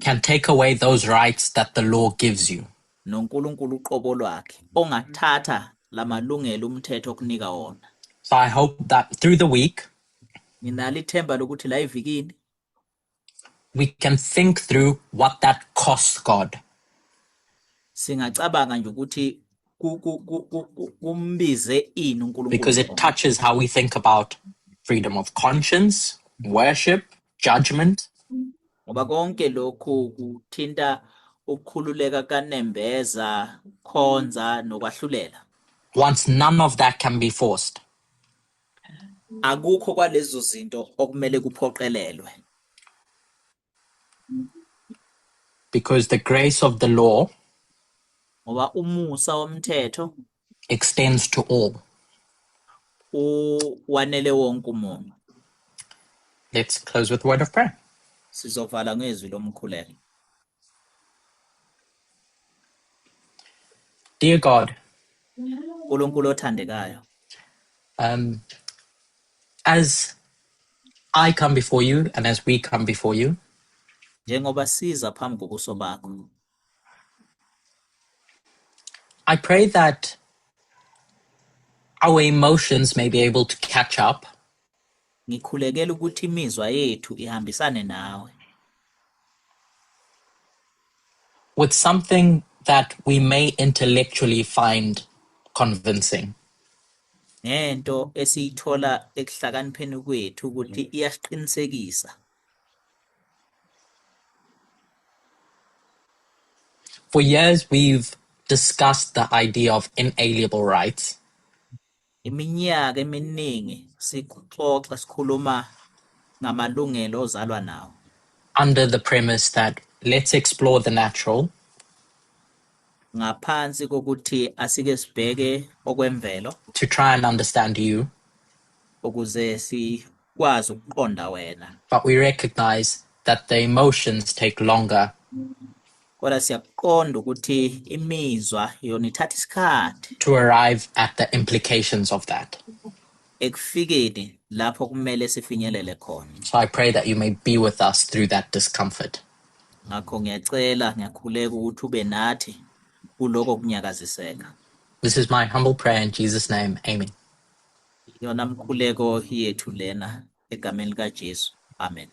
can take away those rights that the law gives you. noNkulunkulu uqobo lwakhe ongathatha lamalungelo umthetho okunika wona. So I hope that through the week, Nginalo ithemba lokuthi la evikini we can think through what that costs God. Singacabanga nje ukuthi kumbize ini uNkulunkulu Because it lokho. Touches how we think about freedom of conscience, worship, judgment. Ngoba konke lokhu kuthinta ukukhululeka kanembeza, khonza nokwahlulela. Once none of that can be forced. Akukho kwalezo zinto okumele kuphoqelelwe. Because the grace of the law Ngoba umusa womthetho extends to all. Uwanele wonke umuntu. Let's close with a word of prayer. Sizovala ngezwi lomkhuleko. Dear God, uNkulunkulu othandekayo, as I come before you and as we come before you, njengoba siza phambi kobuso bakho, I pray that our emotions may be able to catch up ngikhulekela ukuthi imizwa yethu ihambisane nawe with something that we may intellectually find convincing. Ngento esiyithola ekuhlakanipheni kwethu ukuthi iyasiqinisekisa. For years, we've discussed the idea of inalienable rights. Iminyaka eminingi sixoxa sikhuluma ngamalungelo ozalwa nawo. Under the premise that let's explore the natural Ngaphansi kokuthi asike sibheke okwemvelo to try and understand you. Ukuze sikwazi ukuqonda wena. But we recognize that the emotions take longer Kodwa siyakuqonda ukuthi imizwa yona ithatha isikhathi to arrive at the implications of that. Ekufikeni lapho kumele sifinyelele khona. So I pray that you may be with us through that discomfort. Ngakho ngiyacela ngiyakhuleka ukuthi ube nathi kuloko kunyakaziseka. This is my humble prayer in Jesus' name. Amen. Iyona mkhuleko yethu lena egameni likaJesu. Amen.